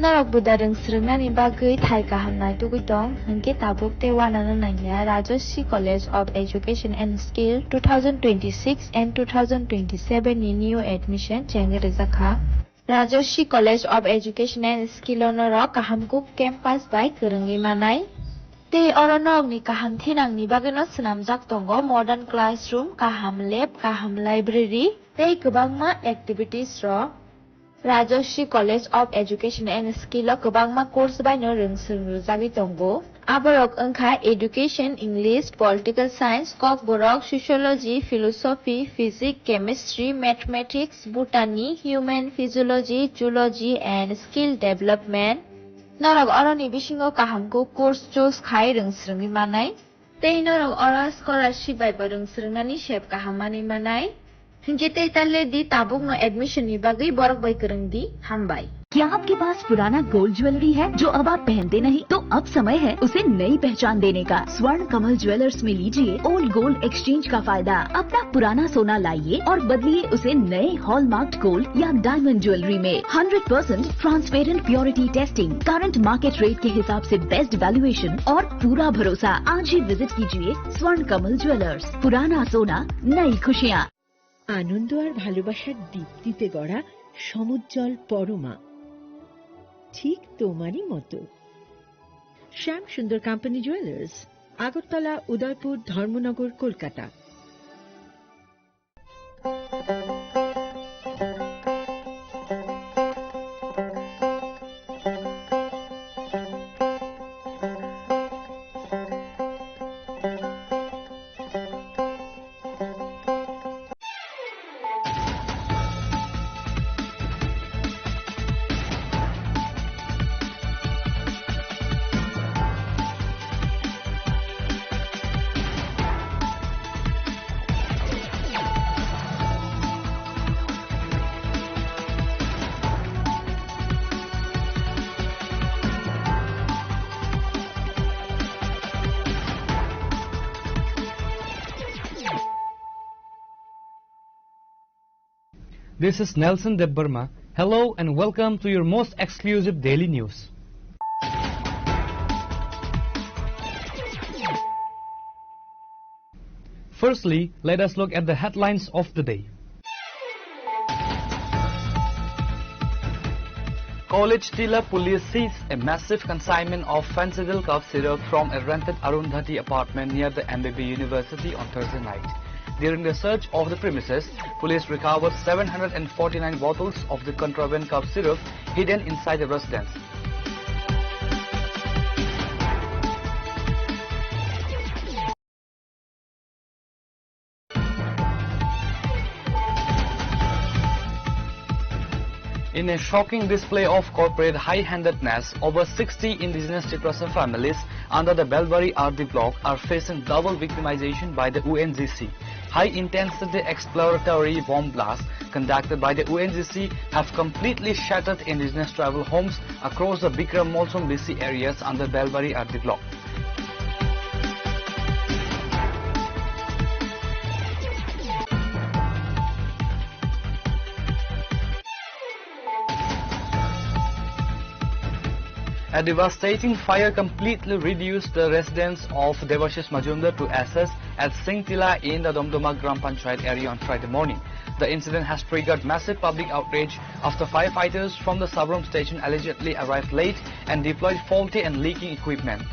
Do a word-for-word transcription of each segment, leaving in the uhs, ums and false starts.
Norok buda rwng swrwngnani bagwi thai kaham naitugwi tong, hwnkhe tabuk tei uanano nangya Rajashree College of Education and Skill two thousand twenty-six and two thousand twenty-seven ni new admission chengwi rwjakha. Rajashree College of Education and Skill o norok kaham kuk campus bai kwrwngwi manai. Tei oro norokni kaham thinangni bagwino swnamjak tongo modern classroom, kaham lab, kaham library tei kwbangma activities rok. Rajashree College of Education and Skill o kwbangma course baino rwng swrwng rwjagwi tongo. Aborok wngkha Education, English, Political Science, Kokborok, Sociology, Philosophy, Physics, Chemistry, Mathematics, Botany, Human Physiology, Zoology and Skill Development. Norok oroni bisingo kaham kuk course choose khai rwng swrwngwi manai. Tei norok oro scholarship bai bo rwng swrwngnani sep kaham manwi manai. Hinkhe tei ta le di, tabukno admission ni bagwi borok bai kwrwng di. Hambai. क्या आपके पास पुराना gold jewellery है जो अब आप पहनते नहीं? तो अब समय है उसे नई पहचान देने का। स्वर्ण कमल ज्वेलर्स में लीजिए ओल्ड गोल्ड एक्सचेंज का फायदा। अपना पुराना सोना लाइए और बदलिए उसे नए हॉलमार्क्ड गोल्ड या डायमंड ज्वेलरी में। Hundred percent transparent purity testing, current market rate के हिसाब से बेस्ट वैल्यूएशन और पूरा भरोसा। आज ही विजिट कीजिए स्वर्ण कमल ज्वेलर्स। पुराना सोना, नई खुशियाँ। আনন্দ আর ভালোবাসার দীপ্তিতে গড়া সমুজ্জ্বল পরমা, ঠিক তোমারই মতো। শ্যাম সুন্দর কোম্পানি জুয়েলার্স, আগরতলা, উদয়পুর, ধর্মনগর, Kolkata. This is Nelson Debbarma. Hello and welcome to your most exclusive daily news. Firstly, let us look at the headlines of the day. College Tila police seized a massive consignment of Phensedyl cough syrup from a rented Arundhati apartment near the M B B University on Thursday night. During the search of the premises, police recovered seven hundred and forty-nine bottles of the contraband cough syrup hidden inside the residence. In a shocking display of corporate high-handedness, over sixty indigenous Tiprasa families under the Belbari R D block are facing double victimization by the O N G C. High-intensity exploratory bomb blasts conducted by the O N G C have completely shattered indigenous tribal homes across the Bikram Molsom B C areas under Belbari R D block. A devastating fire completely reduced the residence of Debashish Majumdar to ashes at Singtila in the Domdoma Gram Panchayat area on Friday morning. The incident has triggered massive public outrage after firefighters from the Sabrom station allegedly arrived late and deployed faulty and leaking equipment.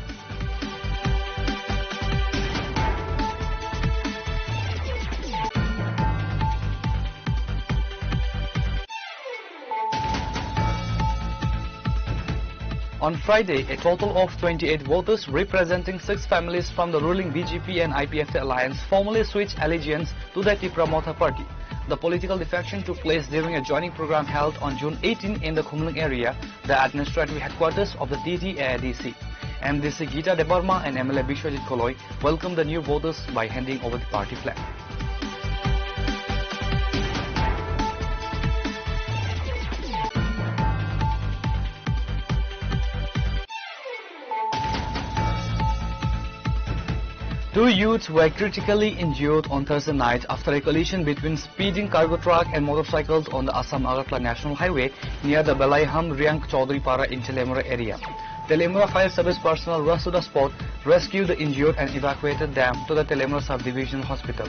On Friday, a total of twenty-eight voters representing six families from the ruling B J P and I P F T alliance formally switched allegiance to the Tipra Motha party. The political defection took place during a joining program held on June eighteen in the Khumlwng area, the administrative headquarters of the T T A I D C. M D C Gita Debbarma and M L A Biswajit Koloi welcomed the new voters by handing over the party flag. Two youths were critically injured on Thursday night after a collision between speeding cargo truck and motorcycles on the Assam Agartala National Highway near the Belaiham Riang Chaudhurypara in Telemura area. Telemura fire service personnel rushed to the spot, rescued the injured and evacuated them to the Telemura Sub-Divisional Hospital.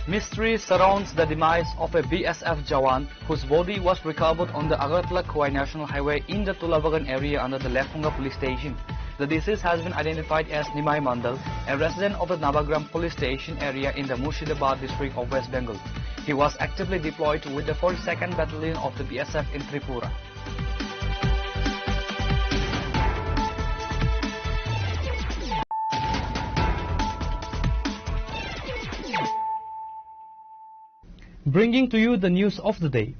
Mystery surrounds the demise of a B S F jawan whose body was recovered on the Agartala Khowai National Highway in the Tulabagan area under the Lephunga police station. The deceased has been identified as Nimai Mandal, a resident of the Nabagram police station area in the Murshidabad district of West Bengal. He was actively deployed with the forty-second Battalion of the B S F in Tripura. Bringing to you the news of the day.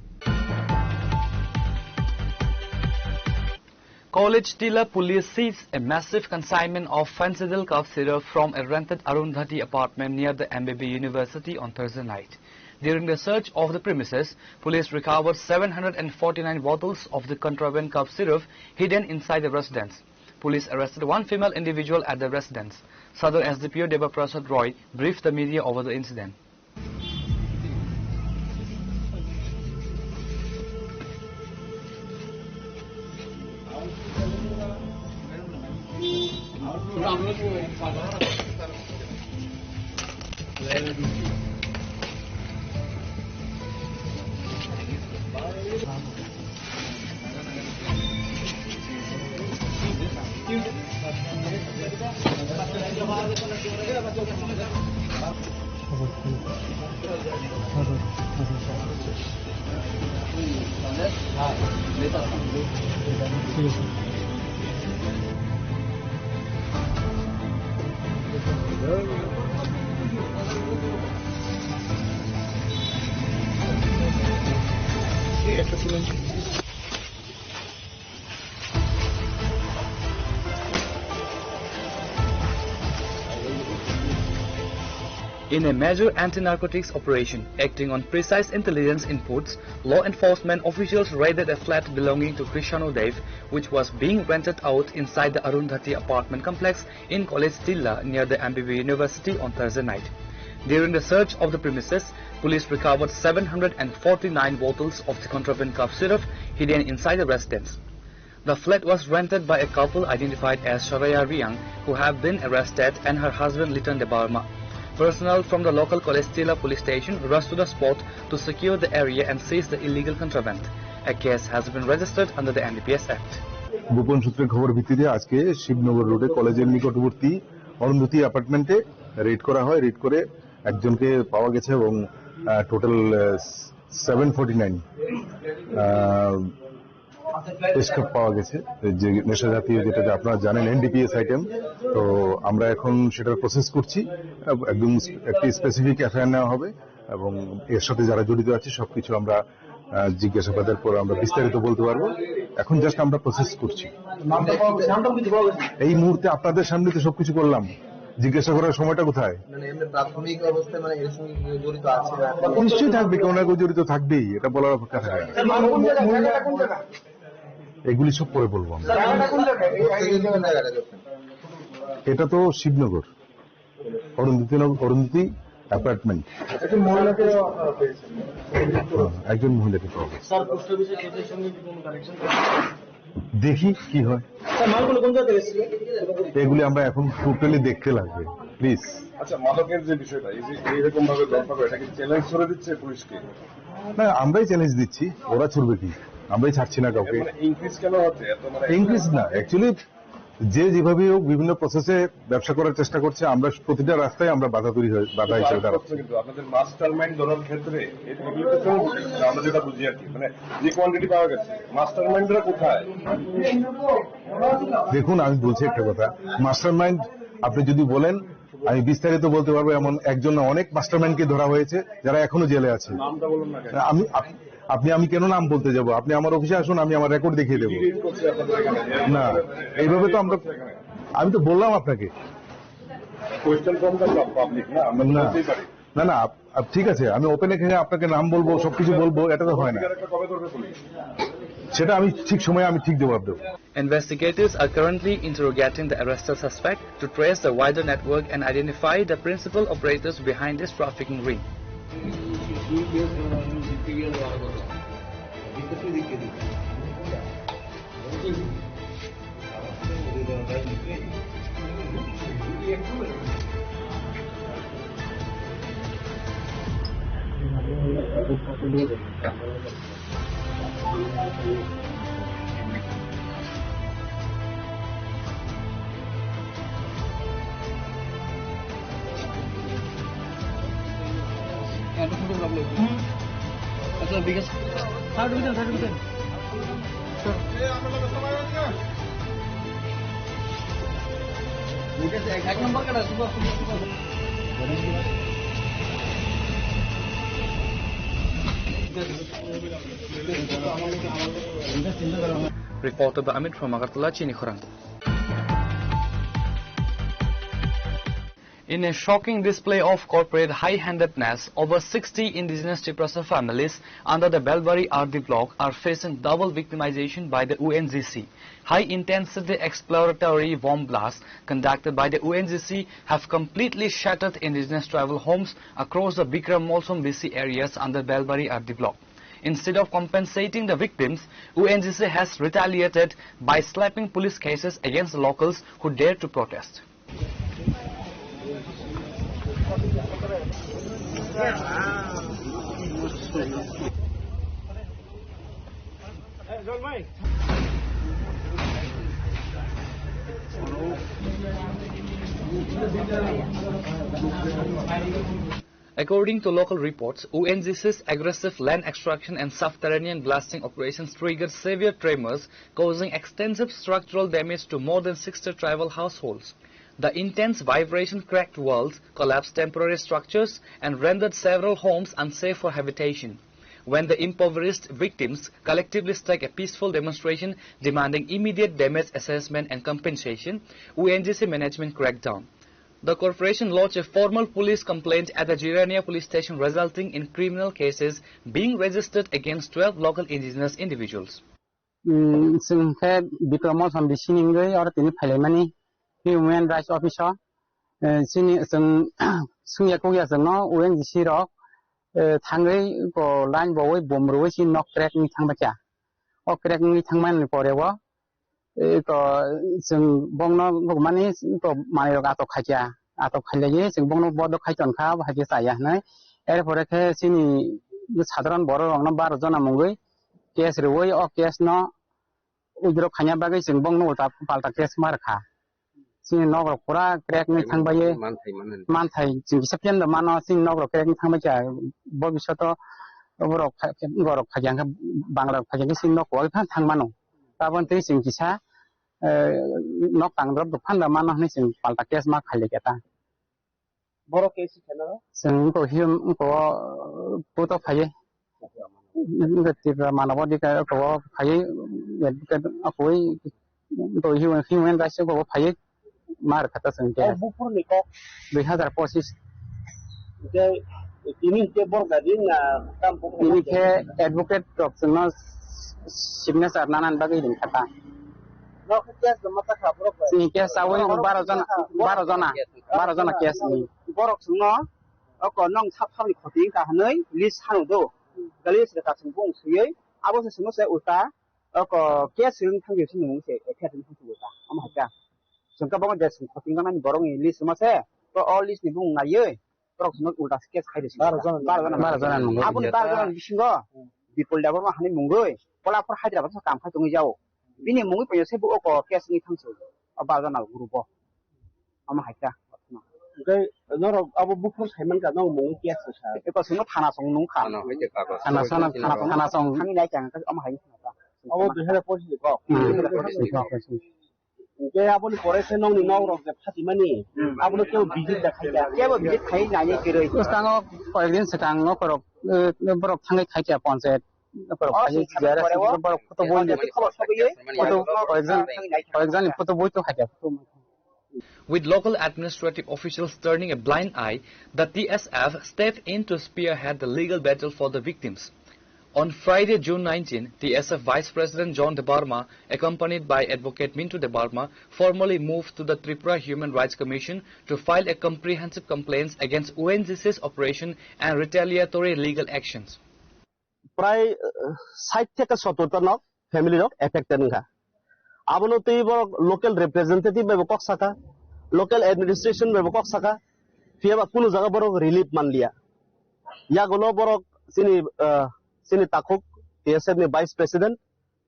College Tilla police seized a massive consignment of Phensedyl cough syrup from a rented Arundhati apartment near the M B B University on Thursday night. During the search of the premises, police recovered seven hundred and forty-nine bottles of the contraband cough syrup hidden inside the residence. Police arrested one female individual at the residence. Sadar S D P O Deba Prasad Roy briefed the media over the incident. In a major anti-narcotics operation, acting on precise intelligence inputs, law enforcement officials raided a flat belonging to Krishanu Dev, which was being rented out inside the Arundhati apartment complex in College Tilla near the M B B University on Thursday night. During the search of the premises, police recovered seven hundred and forty-nine bottles of the contraband cough syrup hidden inside the residence. The flat was rented by a couple identified as Soraya Riang, who have been arrested, and her husband Litan Debbarma. Personnel from the local College Tilla police station rushed to the spot to secure the area and seize the illegal contraband. A case has been registered under the N D P S Act. গোপন সূত্রে খবর ভিত্তিতে আজকে শিবনগর রোডে কলেজের নিকটবর্তী অরুন্ধতী অ্যাপার্টমেন্টে রেড করা হয়। রেড করে একজনকে পাওয়া গেছে এবং total seven forty nine scrap পাওয়া গেছে, যে নেশা জাতীয়, যেটা যে আপনারা জানেন, এনডিপিএস আইটেম। তো আমরা এখন সেটার প্রসেস করছি। একদম একটি স্পেসিফিক এফআইআর নেওয়া হবে এবং এর সাথে যারা জড়িত আছে সবকিছু আমরা আহ, জিজ্ঞাসাবাদের পর আমরা বিস্তারিত বলতে পারবো। এখন জাস্ট আমরা প্রসেস করছি। নামটা পাওয়া গেছে? নামটা কিছু পাওয়া গেছে? এই মুহূর্তে আপনাদের সামনে তো সবকিছু করলাম, জিজ্ঞাসা করার সময়টা কোথায়? মানে এমনি প্রাথমিক অবস্থায় মানে এর সঙ্গে কেউ জড়িত আছে বা এখন? নিশ্চয়ই থাকবে, কেউ না কেউ জড়িত থাকবেই, এটা বলার অপেক্ষা থাকে না। স্যার, মহিলা কোন জায়গা? জায়গাটা কোন জায়গা? এগুলি সব পরে বলবো আমরা। স্যার, জায়গাটা কোন জায়গা? এই, এই, এই কোন জায়গাটা? এটা তো শিবনগর। অরুন্ধতী নগর, অরুন্ধতী অ্যাপার্টমেন্ট। একজন মহিলাকে, আহ, পেয়েছেন। হ্যাঁ, একজন মহিলাকে পাওয়া গেছে। স্যার, পোস্ট অফিসের কেসের সঙ্গে কি কোনো কানেকশন? দেখি কি হয়। স্যার, মালগুলো কোন জায়গা থেকে এসেছিল? এগুলি আমরা এখন টোটালি দেখতে লাগবে, প্লিজ। আচ্ছা, মাদকের যে বিষয়টা, এই যে এইরকম ভাবে ধরপাকড়, এটা কি চ্যালেঞ্জ করে দিচ্ছে পুলিশকে? না, আমরাই চ্যালেঞ্জ দিচ্ছি, ওরা ছুড়বে কি? আমরাই ছাড়ছি না কাউকে। মানে ইনক্রিজ কেন হচ্ছে এত? মানে ইনক্রিজ না, অ্যাকচুয়ালি যে যেভাবেই হোক বিভিন্ন প্রসেসে ব্যবসা করার চেষ্টা করছে, আমরা প্রতিটা রাস্তায় আমরা বাধা তৈরি হয়ে, বাধা হিসেবে দাঁড়াচ্ছি। কিন্তু আপনাদের মাস্টার মাইন্ড ধরার ক্ষেত্রে এই, এগুলো তো চলবে, আমরা যেটা বুঝি আর কি, মানে যে কোয়ান্টিটি পাওয়া গেছে, মাস্টার মাইন্ডরা কোথায়? দেখুন, আমি বলছি একটা কথা, মাস্টার মাইন্ড আপনি যদি বলেন, আমি বিস্তারিত বলতে পারবো। এমন একজন না, অনেক মাস্টার মাইন্ডকে ধরা হয়েছে, যারা এখনো জেলে আছে। নামটা বলুন না কেন? আমি আপ-, আপনি, আমি কেন নাম বলতে যাব? আপনি আমার অফিসে আসুন, আমি আমার রেকর্ড দেখিয়ে দেবো। কি রেড করছে আপনাদের এখানে? না, এইভাবে তো আমরা, আমি তো বললাম আপনাকে। কোয়েশ্চেন ফ্রম দ্য পাবলিক, না, আমরা না। বলতেই পারি। না, না, আপ-, আপ-, ঠিক আছে, আমি ওপেন এখানে আপনাকে নাম বলবো, সবকিছু বলবো, এটা তো হয় না। সেটা আমি ঠিক সময়ে আমি ঠিক জবাব দেবো। Investigators are currently interrogating the arrested suspect to trace the wider network and identify the principal operators behind this trafficking ring. Reporter by Amit from Agartala, Chini Khorang. In a shocking display of corporate high-handedness, over sixty indigenous Tiprasa families under the Belbari R D block are facing double victimization by the O N G C. High-intensity exploratory bomb blasts conducted by the O N G C have completely shattered indigenous tribal homes across the Bikram Molsom B C areas under Belbari R D block. Instead of compensating the victims, O N G C has retaliated by slapping police cases against the locals who dared to protest. According to local reports, O N G C's aggressive land extraction and subterranean blasting operations triggered severe tremors, causing extensive structural damage to more than sixty tribal households. The intense vibration cracked walls, collapsed temporary structures, and rendered several homes unsafe for habitation. When the impoverished victims collectively struck a peaceful demonstration demanding immediate damage assessment and compensation, O N G C management cracked down. The corporation lodged a formal police complaint at the Jirania police station, resulting in criminal cases being registered against twelve local indigenous individuals. Chwng khe Bikram Molsom B C ni wngwi oro tini phailaimani Human Rights Office o, eh, chini chwng swngya kukya chwngno O N G C rok, eh, thangwi ko line bowi bom rwui chini nok crack wngwi thangbaikha. O crack wngwi thangmani pore o, eh, ko chwng bongno nukmani ko manwirok atok khaikha. Atok khailaiwi chwng bongno bodo khai tonkha, bo hai khe chaya hinwi. Erpore khe chini sadharon borok rokno baro jona mungwi case rwui o case no withdraw khaina bagwi chwng bongno ulta palta case ma rwkha. Chini nok rok pura crack wngwi thangbai. Manthai, manthai. Manthai chwng kisa pen da mano, chini nok rok crack wngwi thangbai kha, bobishoto borok kha-, borok phai kha, Bangla rok phai kha, chini nok kwlai phano thang mano. Tabon twi chwng kisa, eh, nok tang drop rok phano da mano hinwi chwng palta case ma khailai kha ta. Borok ke si kheno? Chwng ko hiyo ko puto phaye. Ko Tipra mano bo dika ko phaye, advocate akoi ko hiyo hiyo men raise ko phaye mar khata chwng ke. O bupur ni kok? Dui hazar pochis. Je tini ke borok gadi na kam bupur? Tini ke advocate rok chwngno signature nanan bagwi ring khata. Nok case no mata kha borok. Chini case awi baro jona, baro jona, baro jona case ni. Borok chwngno oko nong sap sap ni khoti wngkha hinwi list sanu do. List rwkha chwng bung swiwi abo se chwngno se ulta oko case swrwng thangwi chwng nung se F I R thangwi ulta omo hai kha. Chwng khe bo je chwng khoti wngkha nani borok ni list ma se, to o list ni bung naiwi borok chwngno ulta case khai rwsing. Baro jona. Baro jona. Baro jona ni mungwi. Aboni baro jona ni bisingo Bipul Debbarma hani mungwi Kolapur Hyderabad o kam khai tongwi jao. Bini mungwi poino se bo oko case wngwi thangsu. O baro jona group o. Omo hai kha. Hwnkhe norok abo buphuru sai mankha, norok mung case sa. Eko sungno thana song nung kha. Thana hai khe kagoz. Thana song, thana, thana song. Thangwi nai kha, omo hai kha. Abo dui hazar pochis ni kok. Hmm. Dui hazar pochis ni kok. Hwnkhe aboni pore se nokni nok rok je phatimani, hmm, abono kebo visit da khai ya. Kebo visit khai nai kwrwi. Bwskango koyekdin swkang nokorok, eh, borok thangwi khai kha ponchayat. Nokorok khai ya, borok photo boi ni. Khobor sogwi. Photo, koyekjon, koyekjonni photo boi to khai kha. With local administrative officials turning a blind eye, the T S F stepped in to spearhead the legal battle for the victims. On Friday, June nineteen, T S F Vice President John Debbarma, accompanied by Advocate Mintu Debbarma, formally moved to the Tripura Human Rights Commission to file a comprehensive complaint against O N G C's operation and retaliatory legal actions. Prai, eh, sait theke sottor ta nok family rok affected wngkha. Abono twi borok local representative bai bo kok saka, local administration bai bo kok saka, phiya ba kunu jaga borok relief manliya. Yagulo borok chini, eh, chini takhuk T S F ni vice president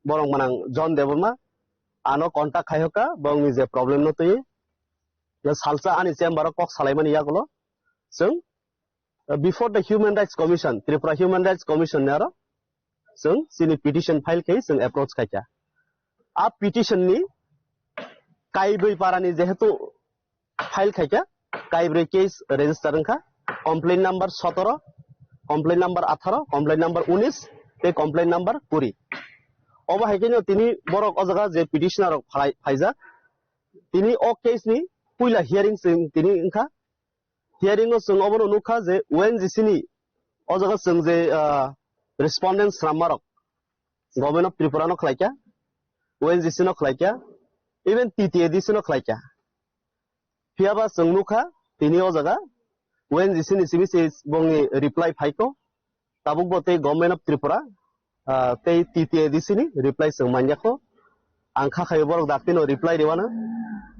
borok manang John Debbarma ano contact khai hoka bongni je problem no twi salsa ani chamber o kok salaimani yagulo chwng, uh, before the Human Rights Commission, Tripura Human Rights Commission ni aro chwng chini petition file khai chwng approach khaikha. A petition ni kaibrwi para ni jehetu file khaikha, kaibrwi case register wngkha, complaint number sotoro, complaint number atharo, complaint number unis, tei complaint number kuri. Obo hai khe no tini borok o jaga je petitioner rok phai-, phaijak, tini o case ni puila hearing chwng tini wngkha. Hearing o chwng obono nukha je O N G C ni o jaga chwng je, ah, respondent swnammarok Government of Tripura no khlaikha, O N G C no khlaikha, even T T A D C no khlaikha. Phiya ba chwng nukha tini o jaga O N G C ni simi se bongni reply phaikho. Tabuk bo tei Government of Tripura, ah, tei T T A D C ni reply chwng manya kho. Ang kha khaio borok daktino reply rwano.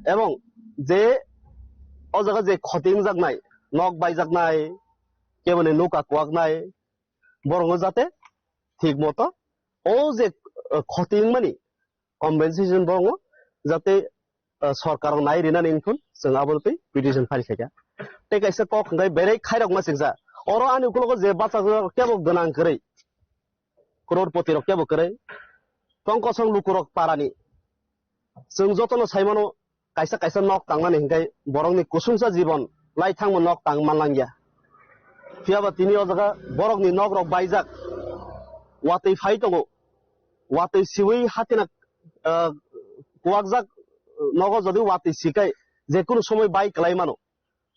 Ebong je o jaga je khoti wngjaknai, nok baijaknai, keboni nuka kuwaknai, borokno jate thik moto o je, ah, khoti wngmani compensation borokno jate, ah, sorkar rok nai rinani wngthun chwng abo twi petition file khaikha. Tei kaisa kok hwnkhe berai khairokma singsa. Oro ani ukologo je bachajak rok kebo gwnang kwrwi, crorepoti rok kebo kwrwi, tongkosong lukurok parani. Chwng jotono saimano kaisa kaisa nok tangnani hwnkhe borokni kusungsa jibon lai thangma nok tang manlangya. Phiya ba tini o jaga borokni nok rok baijak, watwi phai tongo, watwi siwi hatina, ah, kuwakjak nogo jodi watwi sikai jekunu somoi bai kwlai mano,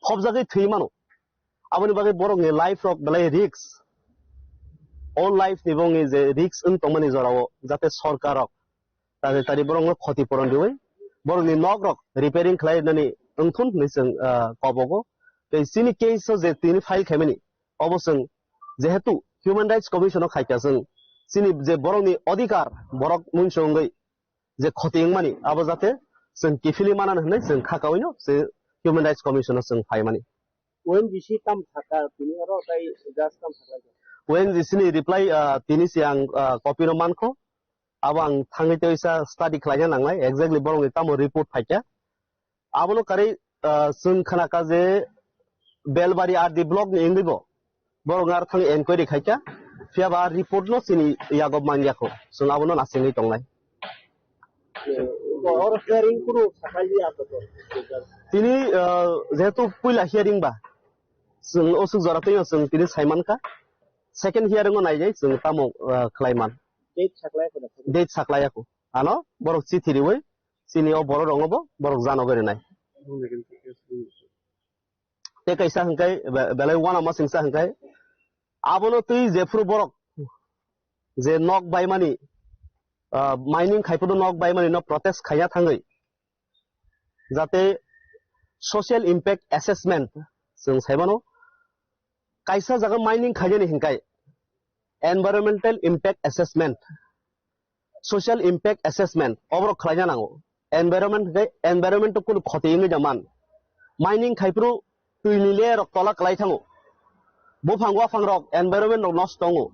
khopjagwi thwi mano. Aboni bagwi borokni life rok belai risk. O life ni bongni je risk wng tongmani jorao jate sorkar rok tari tari borokno khoti puron riwi borokni nok rok repairing khlai nani wngthun hinwi chwng, ah, kobogo. Tei chini case o je tini file khaimani obo chwng jehetu Human Rights Commission o khaikha chwng chini je borokni odhikar borok muinsongwi je khoti wngmani abo jate chwng kiphilwi manani hinwi chwng kha kawino se Human Rights Commission o chwng phaimani. O N G C tam sakha tini oro tei judge tam sakha. O N G C ni reply, ah, tini se ang, ah, copy no mankho. Abo ang thangwi teisa study khlaina nangnai, exactly borokni tamo report phaikha. Abono karwi, ah, chwng khnakha je Belbari R D block ni wngwi bo borok ar thang enquiry khaikha, phiya ba report no chini yago manyakho, chwng abono nasingwi tongnai. Oro hearing kunu sakhaliya to. Tini, ah, jehetu puila hearing ba, chwng osuk jora twi chwng tini saimankha, second hearing o naijai chwng tamo, ah, khlaiman. Date saklai kho. Date saklai ako. Ano borok chithi riwi chini o borok rongo bo borok jano gari nai. Tei kaisa hwnkhe be-, belai uanama singsa hwnkhe abono twi jephuru borok je nok baimani, ah, mining khaiphuru nok baimani no protest khaina thangwi jate social impact assessment chwng saimano kaisa jaga mining khainani hinkhai environmental impact assessment, social impact assessment oborok khlaina nango. Environment hwnkhe environment o kunu khoti wngwi da man. Mining khaiphuru twini layer rok tola kwlai thango. Buphang waphang rok environment rok nosto tongo.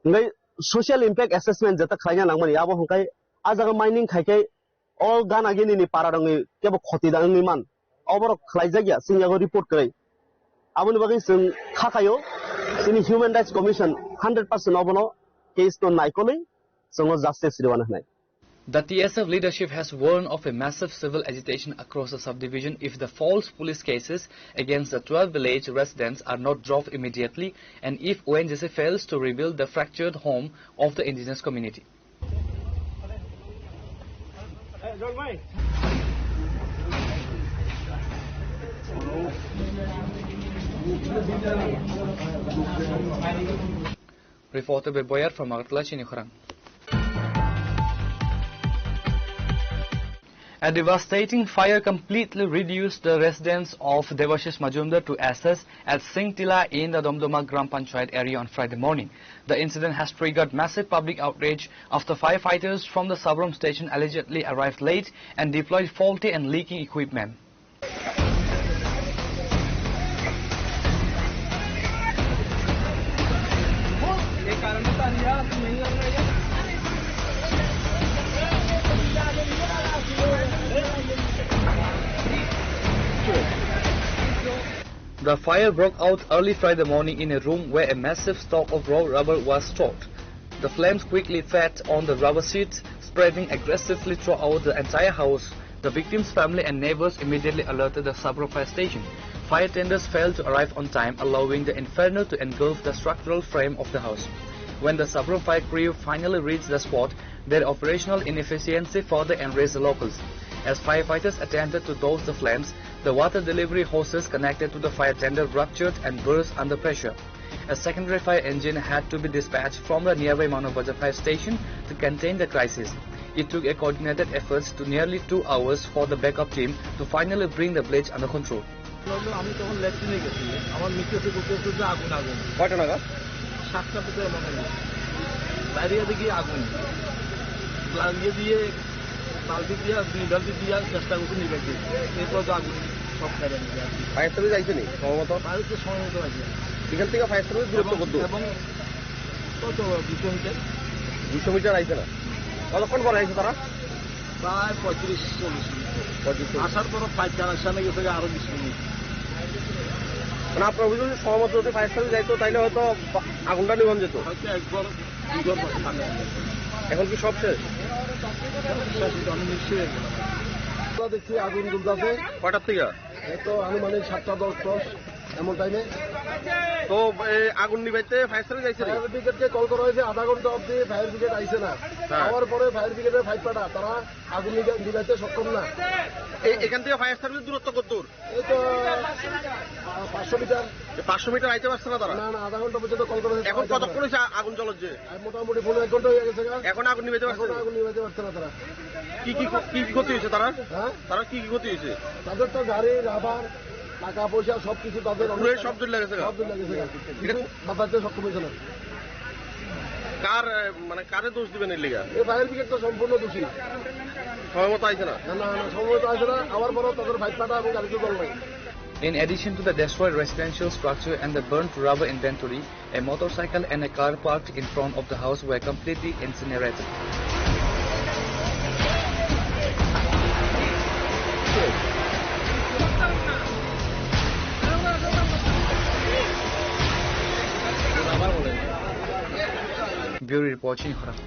Hwnkhe social impact assessment jeta khlaina nangmani abo hwnkhe a jaga mining khaikhe o gana gini ni para rokni kebo khoti da wngwi man. Oborok khlaijak ya, chini yago report kwrwi. Aboni bagwi chwng kha khaio, chini Human Rights Commission hundred percent obono case no naikolwi chwngno justice rwna hwnwi. The T S F leadership has warned of a massive civil agitation across the subdivision if the false police cases against the twelve village residents are not dropped immediately and if O N G C fails to rebuild the fractured home of the indigenous community. Reporter by Boyar from Agartala, Chini Khorang. A devastating fire completely reduced the residence of Debashish Majumdar to ashes at Singtila in the Domdoma Gram Panchayat area on Friday morning. The incident has triggered massive public outrage after firefighters from the Sabrom station allegedly arrived late and deployed faulty and leaking equipment. The fire broke out early Friday morning in a room where a massive stock of raw rubber was stored. The flames quickly fed on the rubber sheets, spreading aggressively throughout the entire house. The victim's family and neighbors immediately alerted the Sabrom fire station. Fire tenders failed to arrive on time, allowing the inferno to engulf the structural frame of the house. When the Sabrom fire crew finally reached the spot, their operational inefficiency further enraged the locals. As firefighters attempted to douse the flames, the water delivery hoses connected to the fire tender ruptured and burst under pressure. A secondary fire engine had to be dispatched from the nearby Manavbazar fire station to contain the crisis. It took a coordinated efforts to nearly two hours for the backup team to finally bring the blaze under control. আমি তখন ল্যাট্রিনে গেছি, আমার মিসেসে বলতেছে যে আগুন, আগুন। কয়টা নাগাদ? সাতটা ভিতরে মনে হয়। বাইরে দেখি আগুন। লাগিয়ে দিয়ে বালতি দিয়া, দুই বালতি দিয়া চেষ্টা করছি নিভাইতে। এরপর তো আগুন সব খাইয়ে নিয়ে আর কি। ফায়ার সার্ভিস আইছে নি সময় মতো? ফায়ার সার্ভিস সময় মতো আইছে। এখান থেকে ফায়ার সার্ভিস দূরত্ব এবং, কত দূর? এবং কত? দুশো মিটার। দুশো মিটার আইছে না? কতক্ষণ পরে আইছে তারা? প্রায় পঁয়ত্রিশ চল্লিশ মিনিট। পঁয়ত্রিশ চল্লিশ। আসার পর ফায়ার কানেকশনে গেছে আরো বিশ মিনিট। মানে আপনার অভিযোগ যে সময় মতো যদি ফায়ার সার্ভিস যাইতো তাইলে হয়তো বা-, আগুনটা নিভানো যেত। হয়তো একবার এখন কি সব শেষ? আমরা দেখছি আগুন জ্বলতেছে। কয়টার থেকে? এই তো আনুমানিক সাতটা দশ, দশ এমন টাইমে। তো, এ, আগুন নিভাইতে ফায়ার সার্ভিস আইছে নি? ফায়ার ব্রিগেডকে কল করা হয়েছে, আধা ঘন্টা অবধি ফায়ার ব্রিগেড আইছে না। হ্যাঁ। আওয়ার পরে ফায়ার ব্রিগেডের ফাইভ পাটা, তারা আগুন নিভা-, নিভাইতে সক্ষম না। এ-, এখান থেকে ফায়ার সার্ভিস দূরত্ব কত দূর? এই তো, আহ, পাঁচশো মিটার। এ, পাঁচশো মিটার আইতে পারছে না তারা? না, না, আধা ঘন্টা পর্যন্ত কল করা হয়েছে, এখন পাইছে না। কতক্ষণ হয়েছে আ-, আগুন জ্বলছে? আর মোটামুটি পৌনে এক ঘন্টা হয়ে গেছে গা। এখন আগুন নিভাইতে পারছে? এখন আগুন নিভাইতে পারছে না তারা। কি কি ক্ষ-, কি কি ক্ষতি হয়েছে তারা? হ্যাঁ? তারা কি কি ক্ষতি হয়েছে? তাদের তো গাড়ি, রাবার, টাকা পয়সা সবকিছু তাদের অনেক পুরো টাকা, সব জ্বলে গেছে গা? সব জ্বলে গেছে গা। এটা কিছু বাঁচাতে সক্ষম হয়েছে না। কার, এ, মানে কারে দোষ দিবেন এর লিগা? এই ফায়ার ব্রিগেড তো সম্পূর্ণ দোষী। সময় মতো আইছে না? না, না, না, সময় মতো আইছে না। আবার বড় তাদের ফাইভ পাটা এবং গাড়িতে জল নাই। In addition to the destroyed residential structure and the burnt rubber inventory, a motorcycle and a car parked in front of the house were completely incinerated. Bureau report, Chini Khorang.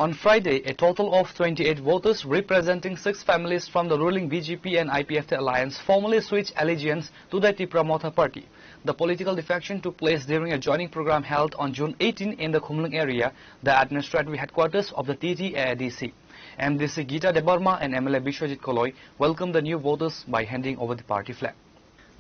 On Friday, a total of twenty-eight voters representing six families from the ruling B J P and I P F T alliance formally switched allegiance to the Tipra Motha Party. The political defection took place during a joining program held on June eighteen in the Khumlwng area, the administrative headquarters of the T T A A D C. M D C Gita Debbarma and M L A Biswajit Koloi welcomed the new voters by handing over the party flag.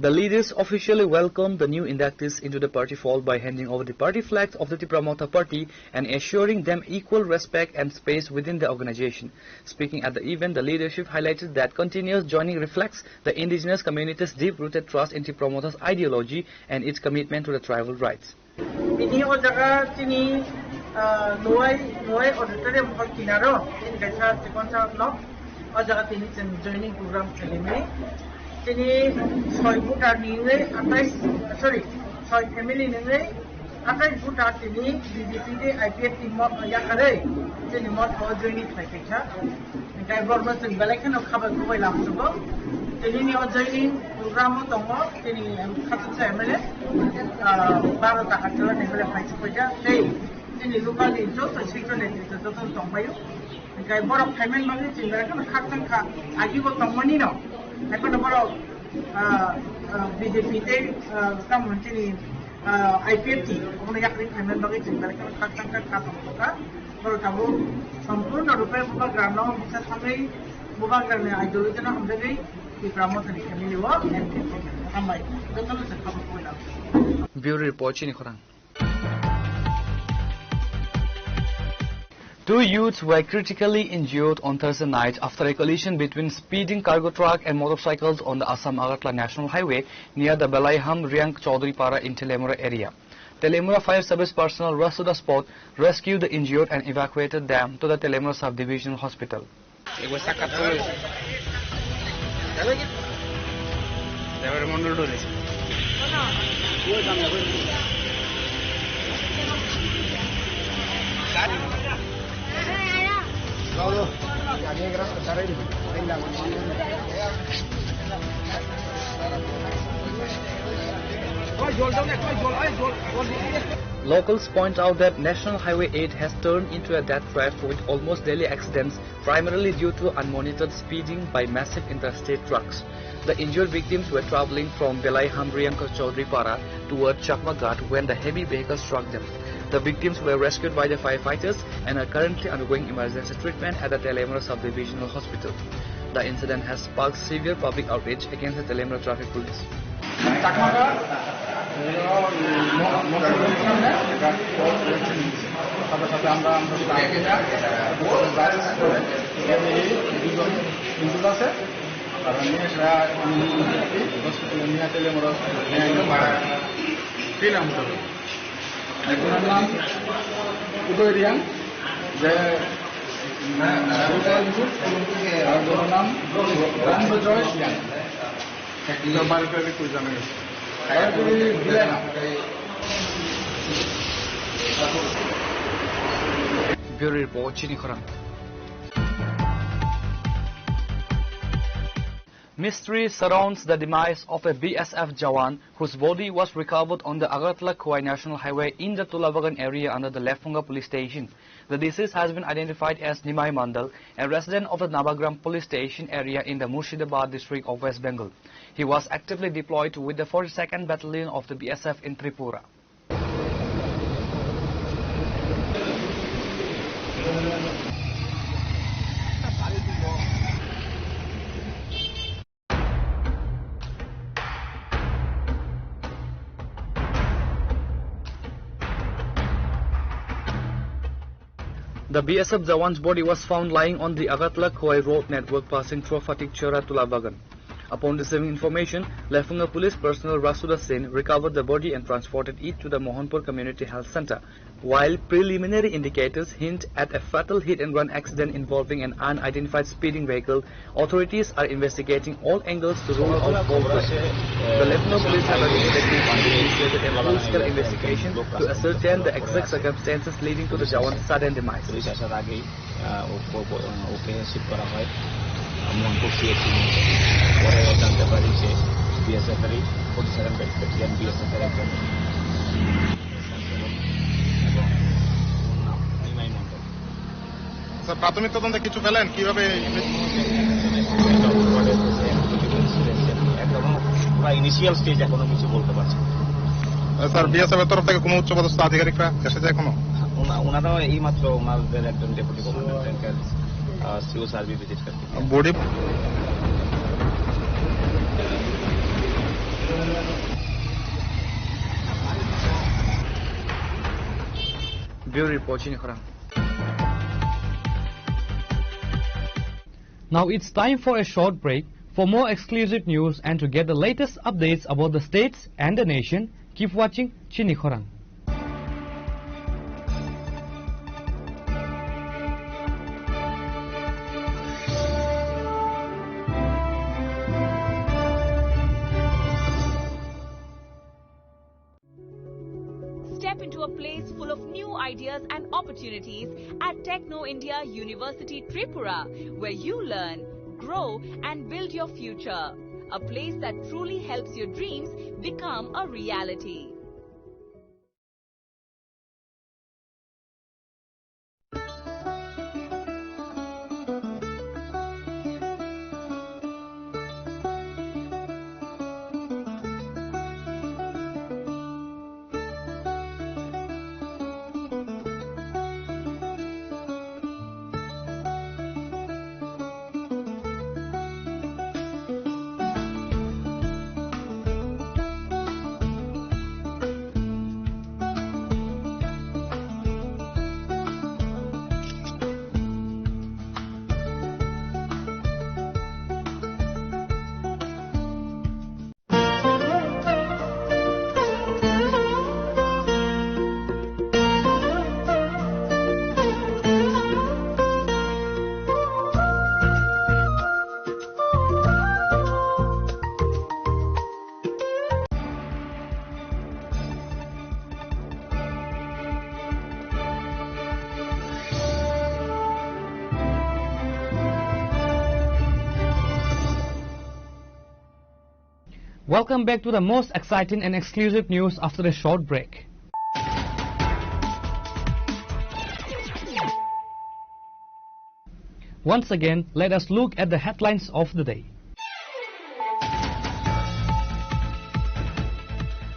The leaders officially welcomed the new inductees into the party fold by handing over the party flags of the Tipra Motha Party and assuring them equal respect and space within the organization. Speaking at the event, the leadership highlighted that continuous joining reflects the indigenous community's deep-rooted trust in Tipra Motha's ideology and its commitment to the tribal rights. Tini o jaga chini, ah, Nuai, Nuai auditorium hall kinaro, chini kaisa chikon sa nok. O jaga tini chwng joining program khailaimani. Chini soi voter ni wngwi atai, sorry, soi family ni wngwi atai voter tini B J P tei I P F T mo-, yakarwi chini motha o joining khlai khaikha. Hinkhe borokno chwng belai kheno khabai khubai lamsugo. Tini ni o joining program o tongo, tini khatungsa M L A, ah, baro ta Agartala ni M L A phai chukbaija, tei tini local ni joto sengkrak ni joto tongbaio. Hinkhe borok phaimani bagwi chwng belai kheno khakchang kha, agibo tongmani no. Haiphano borok, ah, ah, B J P tei, ah, tamo chini, ah, I P F T omono yakarwi phaimani bagwi chwng belai kheno khakchang kha, kha tongkha. Borok tabuk sompurno rupe bubagrano bisa thangwi Bubagrani ideology no hamjagwi Tipra Mothani family o hambai. Jotono se kabo koila. Bureau Report, Chini Khorang. Two youths were critically injured on Thursday night after a collision between speeding cargo truck and motorcycles on the Assam Agartala National Highway near the Belaiham Riang Chaudhary Para in Telemura area. Telemura Fire Service personnel rushed to the spot, rescued the injured and evacuated them to the Telemura Sub-Divisional Hospital. Locals point out that National Highway eight has turned into a death trap with almost daily accidents, primarily due to unmonitored speeding by massive interstate trucks. The injured victims were traveling from Belai Hamriang Chaudhary Para toward Chakma Ghat when the heavy vehicle struck them. The victims were rescued by the firefighters and are currently undergoing emergency treatment at the Telemura Sub-Divisional Hospital. The incident has sparked severe public outrage against the Telemura Traffic Police. সাথে সাথে আমরা আমরা দুজন ইনজুর্ড আছে। আর নিয়ে সেটা হসপিটালে নিয়ে আসলে আমরা কি নাম হতো? একজনের নাম উদয় রিয়াং, যে আর একজনের নাম রণবিজয় Reang. Bureau Report, Chini Khorang. Mystery surrounds the demise of a B S F jawan whose body was recovered on the Agartala Khowai National Highway in the Tulabagan area under the Lefunga Police Station. The deceased has been identified as Nimai Mandal, a resident of the Nabagram Police Station area in the Murshidabad district of West Bengal. He was actively deployed with the forty-second Battalion of the B S F in Tripura. The B S F jawan's body was found lying on the Agartala Khowai road network passing through Fatik Chara Tulabagan. Upon receiving information, Lefunga police personnel rushed to the scene, recovered the body and transported it to the Mohanpur Community Health Center. While preliminary indicators hint at a fatal hit-and-run accident involving an unidentified speeding vehicle, authorities are investigating all angles to rule out all suspects. The Lefunga police have initiated a full-scale investigation to ascertain the exact circumstances leading to the jawan's sudden demise. Police আসার আগেই, আহ, ওকে, ওকে শিফট করা হয়, আহ, মোহনপুর সিএইচসি নিয়ে। পরে জানতে পারি যে বিএসএফ এরই ফর্টি সেভেন ব্যাটালিয়ন বিএসএফ এর একজন কনস্টেবল এবং ওর নাম নিমাই মণ্ডল। স্যার, প্রাথমিক তদন্তে কিছু পেলেন? কিভাবে এই একদম পুরা ইনিশিয়াল স্টেজ, এখনো কিছু বলতে পারছি না। স্যার, বিএসএফ এর তরফ থেকে কোনো উচ্চপদস্থ আধিকারিকরা এসেছে এখনো? ওনা-, ওনারা এইমাত্র ওনাদের একজন ডেপুটি কমান্ডার র্যাঙ্কের, আহ, সিও স্যার ভিজিট করতে। Body. Bureau Report, Chini Khorang. Now it's time for a short break. For more exclusive news and to get the latest updates about the states and the nation, keep watching Chini Khorang. Step into a place full of new ideas and opportunities at Techno India University Tripura, where you learn, grow, and build your future. A place that truly helps your dreams become a reality. Welcome back to the most exciting and exclusive news after a short break. Once again, let us look at the headlines of the day.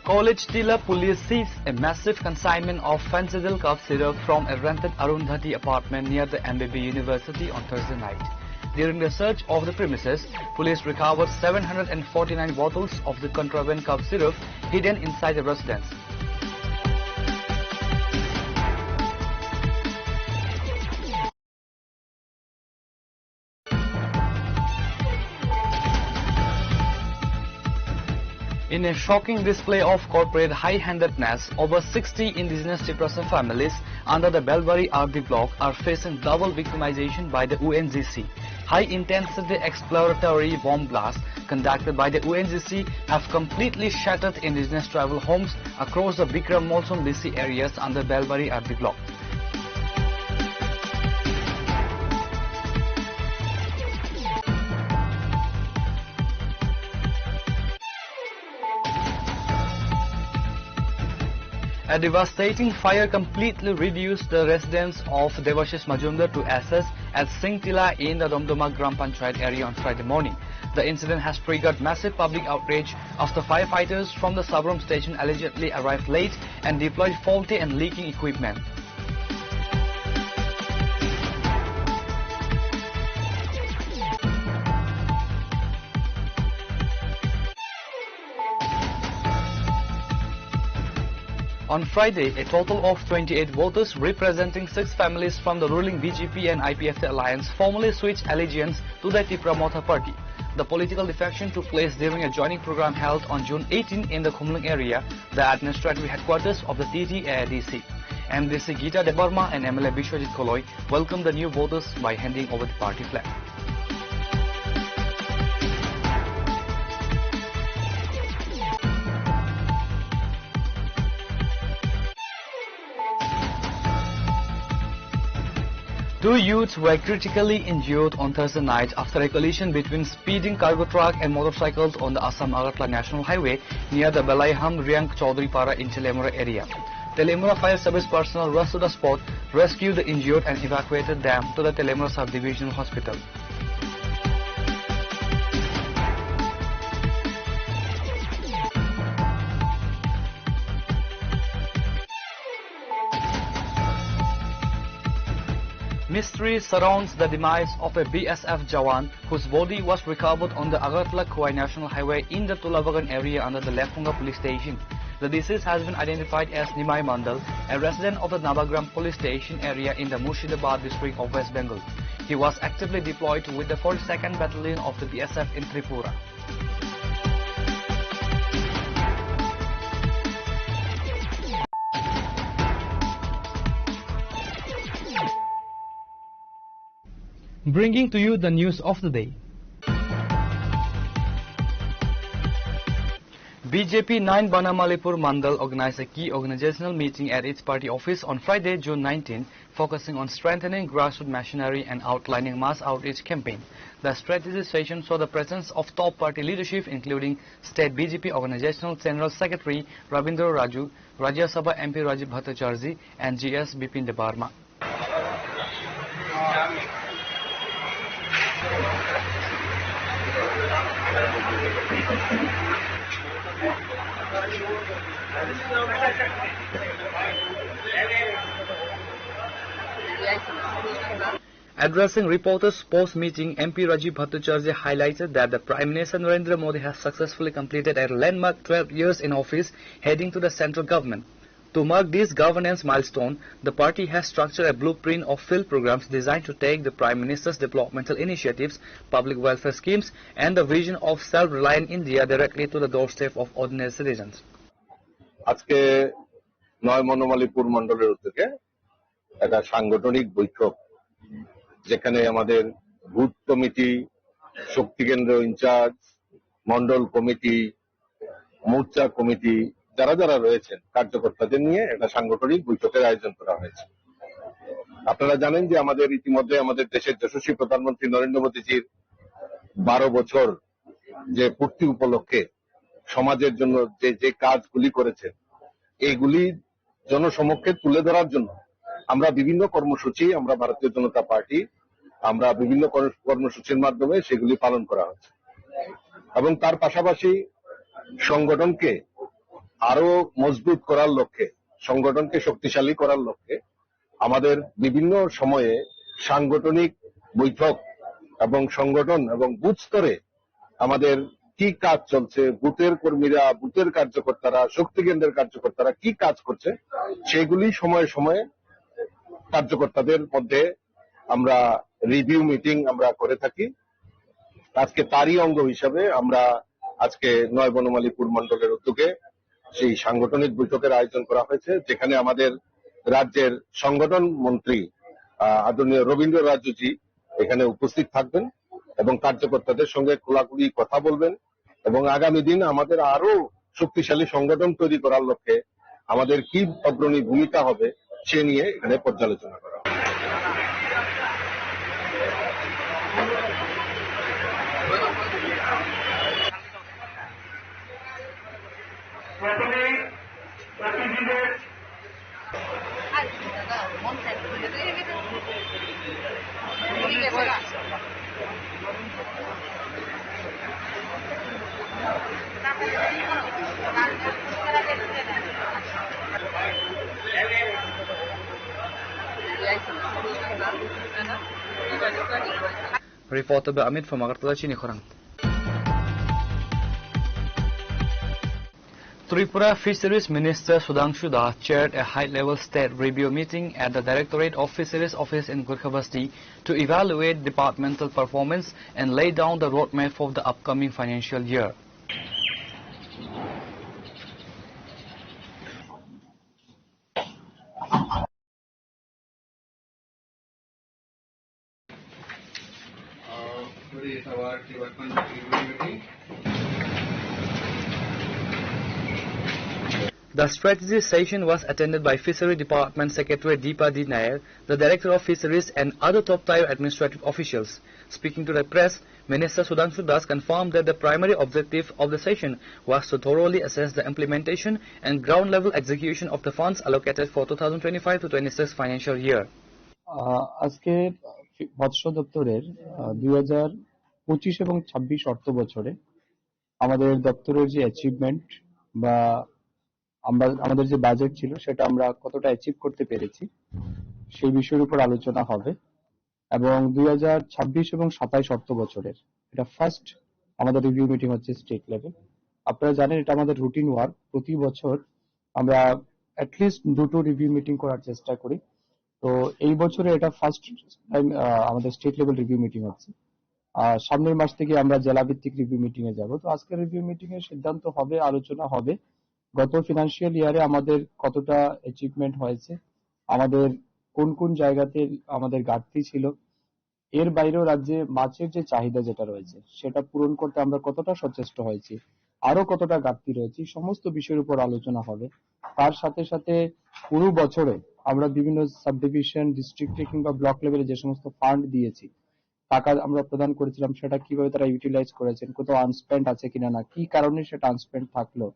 College Tila police seize a massive consignment of Phensedyl cough syrup from a rented Arundhati apartment near the M B B University on Thursday night. During the search of the premises, police recovered seven hundred forty-nine bottles of the contraband cough syrup hidden inside the residence. In a shocking display of corporate high-handedness, over sixty indigenous Tiprasa families under the Belbari R D block are facing double victimization by the O N G C. High-intensity exploratory bomb blasts conducted by the O N G C have completely shattered indigenous tribal homes across the Bikram Molsom D C areas under Belbari R D block. A devastating fire completely reduced the residence of Debashish Majumdar to ashes at Singtila in the Domdoma Gram Panchayat area on Friday morning. The incident has triggered massive public outrage after firefighters from the Sabrom station allegedly arrived late and deployed faulty and leaking equipment. On Friday, a total of twenty-eight voters representing six families from the ruling B J P and I P F T alliance formally switched allegiance to the Tipra Motha party. The political defection took place during a joining program held on June eighteen in the Khumlwng area, the administrative headquarters of the T T A A D C. M D C Gita Debbarma and M L A Biswajit Koloi welcomed the new voters by handing over the party flag. Two youths were critically injured on Thursday night after a collision between speeding cargo truck and motorcycles on the Assam Agartala National Highway near the Belaiham Riang Chaudhary Para in Telemura area. Telemura fire service personnel rushed to the spot, rescued the injured and evacuated them to the Telemura Sub-Divisional Hospital. Mystery surrounds the demise of a B S F jawan whose body was recovered on the Agartala Khowai National Highway in the Tulabagan area under the Lephunga police station. The deceased has been identified as Nimai Mandal, a resident of the Nabagram police station area in the Murshidabad district of West Bengal. He was actively deployed with the forty-second Battalion of the B S F in Tripura. Bringing to you the news of the day. B J P nine Banamalipur Mandal organized a key organizational meeting at its party office on Friday, June nineteen, focusing on strengthening grassroots machinery and outlining mass outreach campaign. The strategy session saw the presence of top party leadership, including State B J P Organizational General Secretary Rabindra Raju, Rajya Sabha M P Rajiv Bhattacharjee, and G S Bipin Debbarma. Addressing reporters post-meeting, M P Rajiv Bhattacharjee highlighted that the Prime Minister Narendra Modi has successfully completed a landmark twelve years in office, heading to the central government. To mark this governance milestone, the party has structured a blueprint of field programs designed to take the Prime Minister's developmental initiatives, public welfare schemes, and the vision of self-reliant India directly to the doorstep of ordinary citizens. আজকে নয় বনমালীপুর মণ্ডলের উদ্যোগে একটা সাংগঠনিক বৈঠক, যেখানে আমাদের booth committee, শক্তি কেন্দ্র ইনচার্জ, মণ্ডল কমিটি, মোর্চা কমিটি, যারা যারা রয়েছেন কার্যকর্তাদের নিয়ে একটা সাংগঠনিক বৈঠকের আয়োজন করা হয়েছে। আপনারা জানেন যে আমাদের ইতিমধ্যে আমাদের দেশের যশস্বী প্রধানমন্ত্রী নরেন্দ্র মোদীজির বারো বছর যে পূর্তি উপলক্ষে সমাজের জন্য যে, যে কাজগুলি করেছেন, এইগুলি জনসমক্ষে তুলে ধরার জন্য আমরা বিভিন্ন কর্মসূচি, আমরা ভারতীয় জনতা পার্টি, আমরা বিভিন্ন কর-, কর্মসূচির মাধ্যমে সেগুলি পালন করা হচ্ছে। এবং তার পাশাপাশি সংগঠনকে আরো মজবুত করার লক্ষ্যে, সংগঠনকে শক্তিশালী করার লক্ষ্যে আমাদের বিভিন্ন সময়ে সাংগঠনিক বৈঠক এবং সংগঠন এবং বুথ স্তরে আমাদের কি কাজ চলছে, বুথের কর্মীরা, বুথের কার্যকর্তারা, শক্তি কেন্দ্রের কার্যকর্তারা কি কাজ করছে, সেগুলি সময়ে সময়ে কার্যকর্তাদের মধ্যে আমরা রিভিউ মিটিং আমরা করে থাকি। আজকে তারই অঙ্গ হিসাবে আমরা আজকে নয় বনমালীপুর মণ্ডলের উদ্যোগে সেই সাংগঠনিক বৈঠকের আয়োজন করা হয়েছে, যেখানে আমাদের রাজ্যের সংগঠন মন্ত্রী, আহ, আদরণীয় রবীন্দ্র রাজুজি এখানে উপস্থিত থাকবেন এবং কার্যকর্তাদের সঙ্গে খোলাখুলি কথা বলবেন এবং আগামী দিন আমাদের আরো শক্তিশালী সংগঠন তৈরি করার লক্ষ্যে আমাদের কি অগ্রণী ভূমিকা হবে, সে নিয়ে এখানে পর্যালোচনা করা হবে। Reporter by Amit from Agartala, Chini Khorang. Tripura Fisheries Minister Sudhanshu Das chaired a high-level state review meeting at the Directorate of Fisheries office in Gorkhabasti to evaluate departmental performance and lay down the roadmap for the upcoming financial year. Uh, today is our development review meeting. The strategy session was attended by Fishery Department Secretary Deepa D Nair, the Director of Fisheries, and other top-tier administrative officials. Speaking to the press, Minister Sudhanshu Das confirmed that the primary objective of the session was to thoroughly assess the implementation and ground-level execution of the funds allocated for two thousand twenty-five to twenty-six financial year. আহ, আজকে মৎস্য দপ্তরের, আহ, দুই হাজার পঁচিশ এবং ছাব্বিশ অর্থ বছরে আমাদের দপ্তরের যে অ্যাচিভমেন্ট বা আমরা, আমাদের যে বাজেট ছিল সেটা আমরা কতটা অ্যাচিভ করতে পেরেছি সেই বিষয়ের উপর আলোচনা হবে। এবং দুই হাজার ছাব্বিশ এবং সাতাইশ অর্থ বছরের এটা ফার্স্ট আমাদের রিভিউ মিটিং হচ্ছে স্টেট লেভেল। আপনারা জানেন এটা আমাদের রুটিন ওয়ার্ক, প্রতি বছর আমরা অ্যাটলিস্ট দুটো রিভিউ মিটিং করার চেষ্টা করি। তো এই বছরে এটা ফার্স্ট টাইম আমাদের স্টেট লেভেল রিভিউ মিটিং হচ্ছে। আর সামনের মাস থেকে আমরা জেলা ভিত্তিক রিভিউ মিটিং এ যাব। তো আজকের রিভিউ মিটিং এ সিদ্ধান্ত হবে, আলোচনা হবে গত ফিনান্সিয়াল ইয়ারে আমাদের কতটা অ্যাচিভমেন্ট হয়েছে, আমাদের কোন কোন জায়গাতে আমাদের ঘাটতি ছিল, এর বাইরেও রাজ্যে মাছের যে চাহিদা যেটা রয়েছে সেটা পূরণ করতে আমরা কতটা সচেষ্ট হয়েছি, আরো কতটা ঘাটতি রয়েছে, এই সমস্ত বিষয়ের উপর আলোচনা হবে। তার সাথে সাথে পুরো বছরে আমরা বিভিন্ন সাবডিভিশন, ডিস্ট্রিক্টে কিংবা ব্লক লেভেলে যে সমস্ত ফান্ড দিয়েছি, টাকা আমরা প্রদান করেছিলাম, সেটা কিভাবে তারা ইউটিলাইজ করেছেন, কোথাও আনস্পেন্ড আছে কিনা, না কি কারণে সেটা আনস্পেন্ড থাকলো,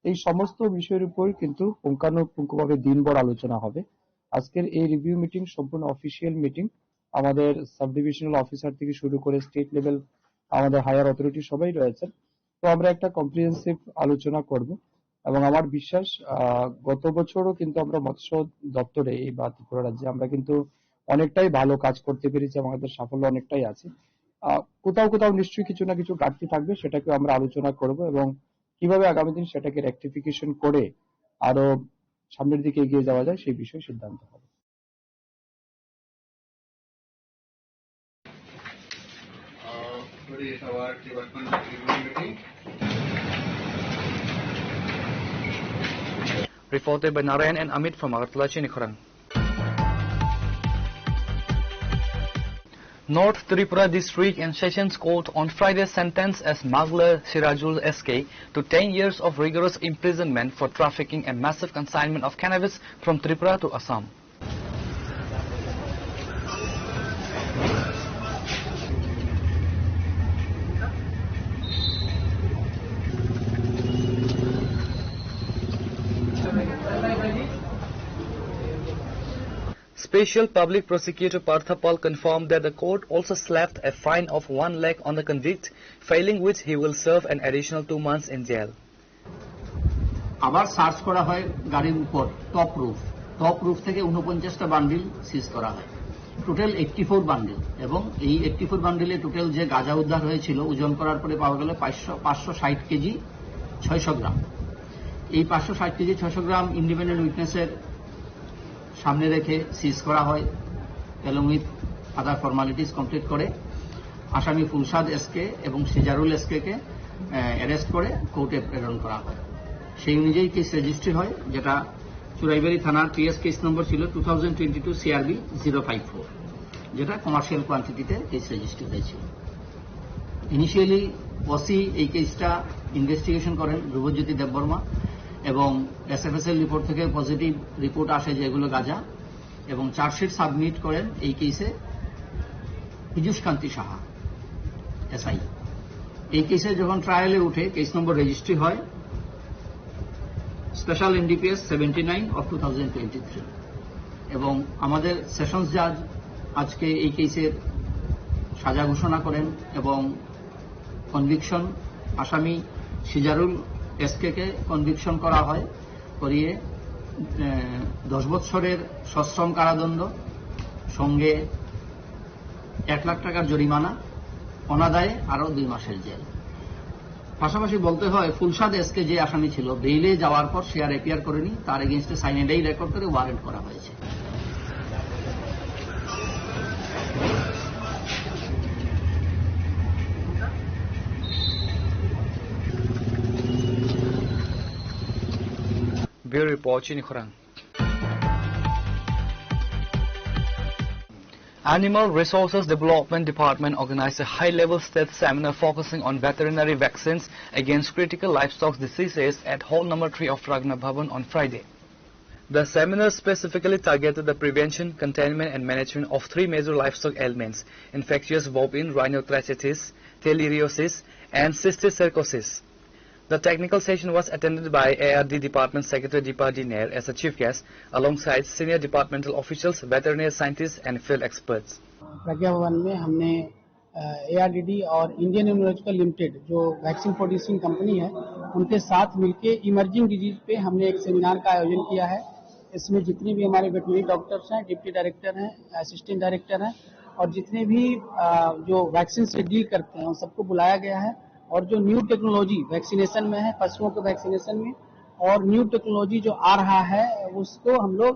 এই সমস্ত বিষয়ের উপর কিন্তু পুঙ্খানুপুঙ্খভাবে দিনভর আলোচনা হবে। আজকের এই রিভিউ মিটিং সম্পূর্ণ অফিসিয়াল মিটিং, আমাদের সাবডিভিশনাল অফিসার থেকে শুরু করে স্টেট লেভেল আমাদের হায়ার অথরিটি সবাই রয়েছেন। তো আমরা একটা কম্প্রিহেন্সিভ আলোচনা করব এবং আমার বিশ্বাস, আহ, গত বছরও কিন্তু আমরা মৎস্য দপ্তরে এই বা ত্রিপুরা রাজ্যে আমরা কিন্তু অনেকটাই ভালো কাজ করতে পেরেছি এবং আমাদের সাফল্য অনেকটাই আছে। আহ, কোথাও কোথাও নিশ্চয়ই কিছু না কিছু ঘাটতি থাকবে, সেটাকে আমরা আলোচনা করব এবং কিভাবে আগামী দিন সেটাকে রেকটিফিকেশন করে আরো সামনের দিকে এগিয়ে যাওয়া যায় সেই বিষয়ে সিদ্ধান্ত হবে। Uh, today is our development review meeting. Reported by Narayan and Amit from Agartala, Chinikhorang. North Tripura District in Sessions Court on Friday sentenced as smuggler Sirajul S K to ten years of rigorous imprisonment for trafficking a massive consignment of cannabis from Tripura to Assam. Special Public Prosecutor Partha Pal confirmed that the court also slapped a fine of one lakh on the convict, failing which he will serve an additional two months in jail. আবার সার্চ করা হয় গাড়ির উপর, top roof. Top roof থেকে ঊনপঞ্চাশটা বান্ডিল সিজ করা হয়, total eighty four bundle. এবং এই এইটটি ফোর বান্ডিলে টোটাল যে গাঁজা উদ্ধার হয়েছিল, ওজন করার পরে পাওয়া গেল পাঁচশো পাঁচশো ষাট কেজি ছয়শো গ্রাম। এই পাঁচশো ষাট কেজি ছয়শো গ্রাম ইন্ডিপেন্ডেন্ট উইটনেসের সামনে রেখে সিজ করা হয়, along with other formalities complete করে আসামি ফুলশাদ এসকে এবং সিজারুল এসকে কে অ্যারেস্ট করে কোর্টে প্রেরণ করা হয়। সেই অনুযায়ী কেস রেজিস্ট্রি হয়, যেটা চুরাইবাড়ি থানার পিএস কেস নম্বর ছিল two thousand twenty two CRB zero five four, যেটা কমার্শিয়াল কোয়ান্টিটিতে কেস রেজিস্ট্রি হয়েছিল। ইনিশিয়ালি ওসি এই কেসটা ইনভেস্টিগেশন করেন ধ্রুবজ্যোতি দেববর্মা, এবং এসএফএসএল রিপোর্ট থেকে পজিটিভ রিপোর্ট আসে যে এগুলো গাঁজা, এবং চার্জশিট সাবমিট করেন এই কেসে পীযুষ কান্তি সাহা, এসআই। এই কেসে যখন ট্রায়ালে উঠে, কেস নম্বর রেজিস্ট্রি হয় special NDPS seventy nine of two thousand twenty three, এবং আমাদের সেশনস জাজ আজকে এই কেসের সাজা ঘোষণা করেন এবং কনভিকশন, আসামি সিজারুল এসকে কে কনভিকশন করা হয়, করিয়ে আহ, দশ বছরের সশ্রম কারাদণ্ড, সঙ্গে এক লাখ টাকার জরিমানা, অনাদায়ে আরও দুই মাসের জেল। পাশাপাশি বলতে হয়, ফুলশাদ এসকে যে আসামি ছিল, বেইলে যাওয়ার পর সে আর অ্যাপিয়ার করেনি, তার এগেইনস্টে সাইনেডাই রেকর্ড করে ওয়ারেন্ট করা হয়েছে। Bureau Report, Chini Khorang. Animal Resources Development Department organized a high-level state seminar focusing on veterinary vaccines against critical livestock diseases at Hall Number Three of Ragna Bhavan on Friday. The seminar specifically targeted the prevention, containment, and management of three major livestock ailments: infectious bovine rhinothrasciasis, theileriosis, and cysticercosis. The technical session was attended by A R D Department Secretary Deepa D Nair as a chief guest, alongside senior departmental officials, veterinary scientists, and field experts. प्रज्ञा भवन में हमने एआरडीडी और Indian immunological limited, जो vaccine producing company है, उनके साथ मिलके इमर्जिंग डिजीज पे हमने एक सेमिनार का आयोजन किया है। इसमें जितने भी हमारे वेटरनरी डॉक्टर्स हैं, डिप्टी डायरेक्टर हैं, असिस्टेंट डायरेक्टर हैं, और जितने भी अ, जो वैक्सीन से डील करते हैं, उन सबको बुलाया गया है। और जो न्यू टेक्नोलॉजी वैक्सीनेशन में है, पशुओं के वैक्सीनेशन में, और न्यू टेक्नोलॉजी जो आ रहा है, उसको हम लोग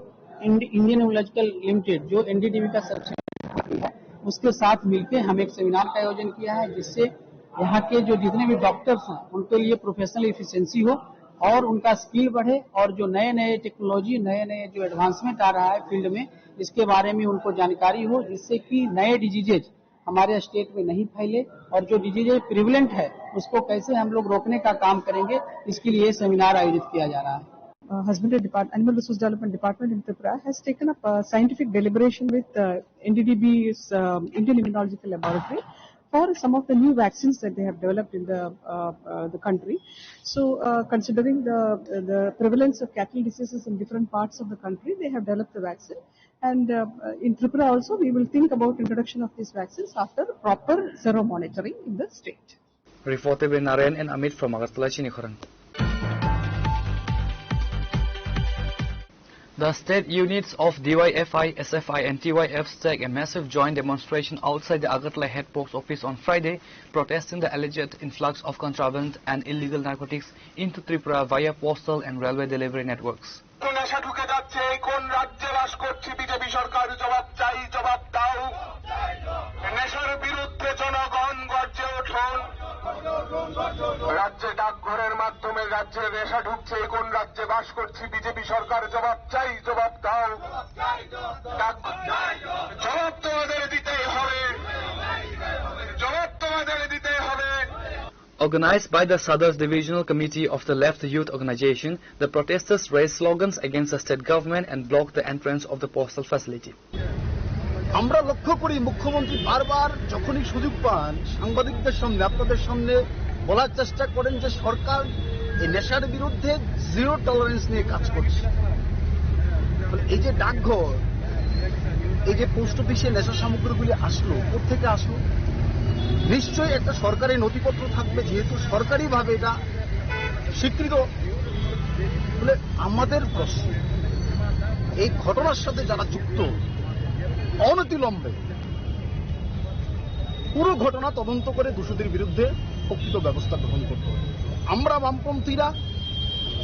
इंड-, इंडियन इम्यूनोलॉजिकल लिमिटेड, जो एनडीडीबी का सब्सिडियरी है, उसके साथ मिलके हम एक सेमिनार का आयोजन किया है, जिससे यहाँ के जो जितने भी डॉक्टर्स हैं, उनके लिए प्रोफेशनल एफिशिएंसी हो और उनका स्किल बढ़े, और जो नए नए टेक्नोलॉजी, नए नए जो एडवांसमेंट आ रहा है फील्ड में, इसके बारे में उनको जानकारी हो, जिससे कि नए डिजीजेज हमारे स्टेट में नहीं फैले, और जो डिजीजेज प्रिवलेंट है, उसको कैसे हम लोग रोकने का काम करेंगे, इसके लिए ये सेमिनार आयोजित किया जा रहा है। Uh, Husbandry Department, Animal Resource Development Department in Tripura has taken up a scientific deliberation with uh, N D D B's um, Indian Immunological Laboratory for some of the new vaccines that they have developed in the uh, uh, the country. So, uh, considering the the prevalence of cattle diseases in different parts of the country, they have developed the vaccine. And uh, in Tripura also, we will think about introduction of these vaccines after proper sero monitoring in the state. Reported by Narayan and Amit from Agartala, Chinikhorang. The state units of D Y F I, S F I and T Y F staged a massive joint demonstration outside the Agartala head post office on Friday, protesting the alleged influx of contraband and illegal narcotics into Tripura via postal and railway delivery networks. নেশা ঢুকে যাচ্ছে, এই কোন রাজ্যে বাস করছি? বিজেপি সরকার, জবাব চাই, জবাব দাও। নেশার বিরুদ্ধে জনগণ গর্জে উঠুন। রাজ্যে ডাকঘরের মাধ্যমে রাজ্যে নেশা ঢুকছে, এই কোন রাজ্যে বাস করছি? বিজেপি সরকার, জবাব চাই, জবাব দাও। ডাক-, জবাব তোমাদের দিতেই হবে, জবাব তোমাদের দিতেই হবে। Organized by the Sadar Divisional Committee of the Left Youth Organization, the protesters raised slogans against the state government and blocked the entrance of the postal facility. আমরা লক্ষ্য করি মুখ্যমন্ত্রী বারবার যখনই সুযোগ পান সাংবাদিকদের সামনে, আপনাদের সামনে বলার চেষ্টা করেন যে সরকার এই নেশার বিরুদ্ধে জিরো টলারেন্স নিয়ে কাজ করছে। ফলে এই যে ডাকঘর, এই যে পোস্ট অফিসে নেশা সামগ্রীগুলি আসলো, কোত্থেকে আসলো? নিশ্চয়ই একটা সরকারি নথিপত্র থাকবে, যেহেতু সরকারিভাবে এটা স্বীকৃত। বলে আমাদের প্রশ্ন, এই ঘটনার সাথে যারা যুক্ত, অনতিবিলম্বে পুরো ঘটনা তদন্ত করে দোষীদের বিরুদ্ধে প্রকৃত ব্যবস্থা গ্রহণ করতে হবে। আমরা বামপন্থীরা,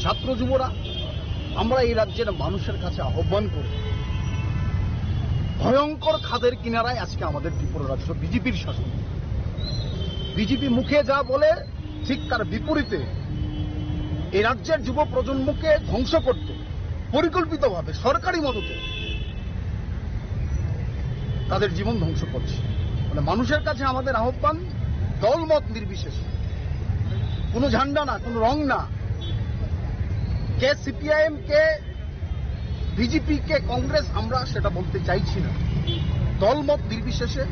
ছাত্র যুবরা, আমরা এই রাজ্যের মানুষের কাছে আহ্বান করি, ভয়ঙ্কর খাদের কিনারায় আজকে আমাদের ত্রিপুরা রাজ্য বিজেপির শাসন। বিজেপি মুখে যা বলে, ঠিক তার বিপরীতে এই রাজ্যের যুব প্রজন্মকে ধ্বংস করতে পরিকল্পিতভাবে সরকারি মদতে তাদের জীবন ধ্বংস করছে। মানে, মানুষের কাছে আমাদের আহ্বান, দলমত নির্বিশেষে, কোনো ঝান্ডা না, কোনো রং না, কে সিপিআইএম, কে বিজেপি, কে কংগ্রেস, আমরা সেটা বলতে চাইছি না। দলমত নির্বিশেষে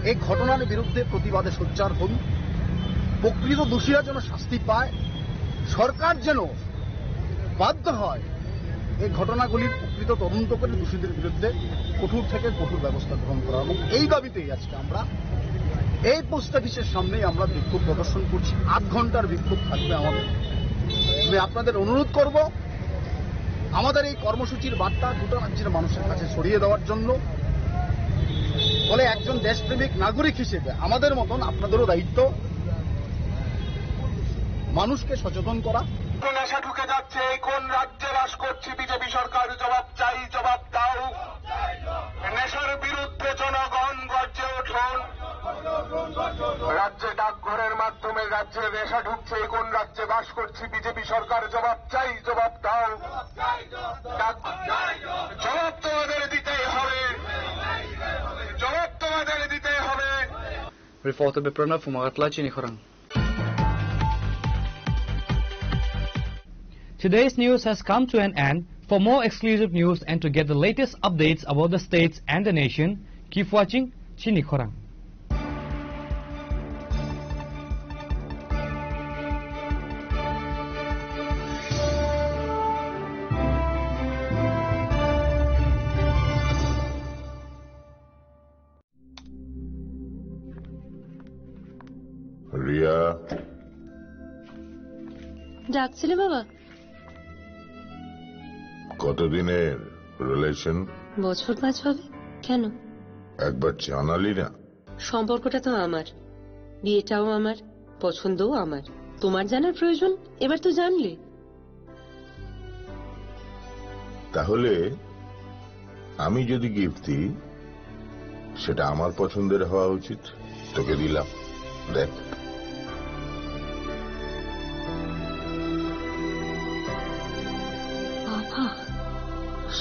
এই ঘটনার বিরুদ্ধে প্রতিবাদে সোচ্চার হন, প্রকৃত দোষীরা যেন শাস্তি পায়, সরকার যেন বাধ্য হয় এই ঘটনাগুলির প্রকৃত তদন্ত করে দোষীদের বিরুদ্ধে কঠোর থেকে কঠোর ব্যবস্থা গ্রহণ করা। এবং এই দাবিতেই আজকে আমরা এই পোস্ট অফিসের সামনেই আমরা বিক্ষোভ প্রদর্শন করছি। আধ ঘন্টার বিক্ষোভ থাকবে আমাদের। আমি আপনাদের অনুরোধ করব, আমাদের এই কর্মসূচির বার্তা গোটা রাজ্যের মানুষের কাছে ছড়িয়ে দেওয়ার জন্য। ফলে একজন দেশপ্রেমিক নাগরিক হিসেবে আমাদের মতন আপনাদেরও দায়িত্ব মানুষকে সচেতন করা। কোন নেশা ঢুকে যাচ্ছে, কোন রাজ্যে বাস করছি? বিজেপি সরকার, জবাব চাই, জবাব দাও। নেশার বিরুদ্ধে জনগণ গর্জে উঠুন। রাজ্যে ডাকঘরের মাধ্যমে রাজ্যে নেশা ঢুকছে, কোন রাজ্যে বাস করছি? বিজেপি সরকার, জবাব চাই, জবাব দাও। ডাক-, জবাব তোমাদের দিতেই হবে, জবাব তোমাদের দিতেই হবে। Reporter Biprana Fumagatla Chini Khorang. Today's news has come to an end. For more exclusive news and to get the latest updates about the states and the nation, keep watching Chini Khorang. Riya. ডাকছিলে বাবা? কতদিনের রিলেশন? বছর পাঁচ হবে। কেন? একবার জানালি না। সম্পর্কটা তো আমার, বিয়েটাও আমার, পছন্দও আমার। তোমার জানার প্রয়োজন? এবার তো জানলে। তাহলে আমি যদি গিফট দিই, সেটা আমার পছন্দের হওয়া উচিত। তোকে দিলাম, দেখ। বাবা।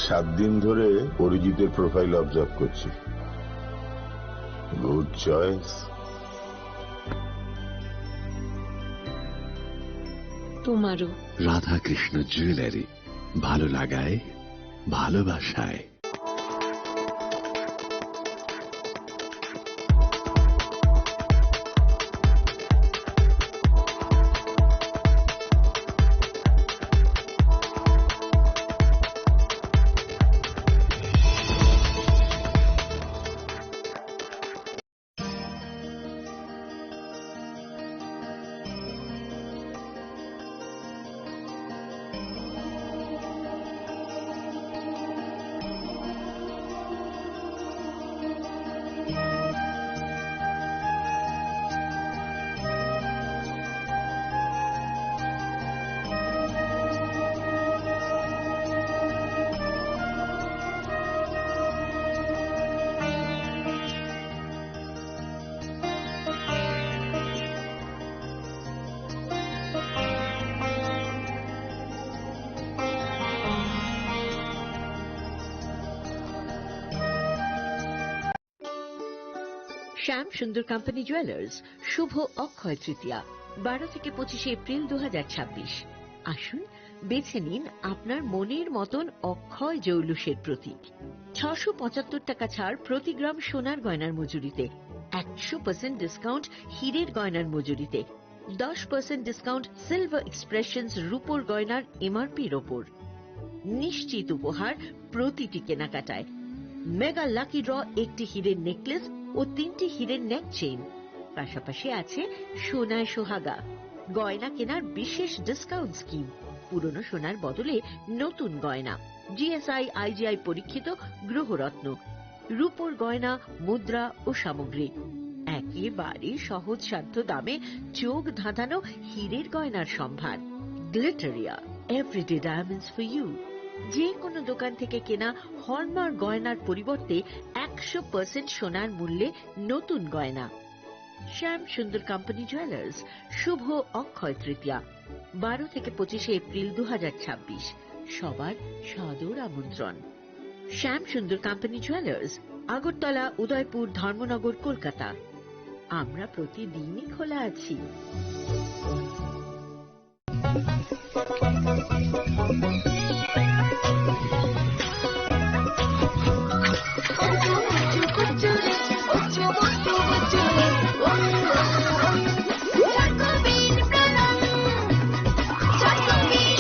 সাত দিন ধরে অরিজিতের প্রোফাইল অবজার্ভ করছি। Good choice. তোমারও। রাধাকৃষ্ণ জুয়েলারি, ভালো লাগায়, ভালোবাসায়। শ্যাম সুন্দর কোম্পানি জুয়েলার্স, শুভ অক্ষয় তৃতীয়া, বারো থেকে পঁচিশে এপ্রিল দু হাজার ছাব্বিশ। আসুন, বেছে নিন আপনার মনের মতন অক্ষয় জৌলুসের প্রতীক। ছশো পঁচাত্তর টাকা ছাড় প্রতি গ্রাম সোনার গয়নার মজুরিতে, একশো পার্সেন্ট ডিসকাউন্ট হীরের গয়নার মজুরিতে, দশ পার্সেন্ট ডিসকাউন্ট সিলভার এক্সপ্রেশনস রূপোর গয়নার এমআরপির ওপর। নিশ্চিত উপহার প্রতিটি কেনাকাটায়। মেগা লাকি ড্র, একটি হীরের নেকলেস ও তিনটি হীরের নেক চেইন, পাশাপাশি আছে সোনায় সোহাগা, গয়না কেনার বিশেষ ডিসকাউন্ট স্কিম, পুরনো সোনার বদলে নতুন গয়না, জিএসআই আইজিআই পরীক্ষিত গ্রহরত্ন, রূপোর গয়না, মুদ্রা ও সামগ্রী, একেবারে সহজ সাধ্য দামে চোখ ধাঁধানো হীরের গয়নার সম্ভার। Glitteria, everyday diamonds for you. যে কোনো দোকান থেকে কেনা হলমার্ক গয়নার পরিবর্তে একশো পার্সেন্ট সোনার মূল্যে নতুন গয়না। শ্যাম সুন্দর কোম্পানি জুয়েলার্স, শুভ অক্ষয় তৃতীয়া, বারো থেকে পঁচিশে এপ্রিল দু হাজার ছাব্বিশ। সবার সাদর আমন্ত্রণ। শ্যাম সুন্দর কোম্পানি জুয়েলার্স, আগরতলা, উদয়পুর, ধর্মনগর, কলকাতা। আমরা প্রতিদিনই খোলা আছি।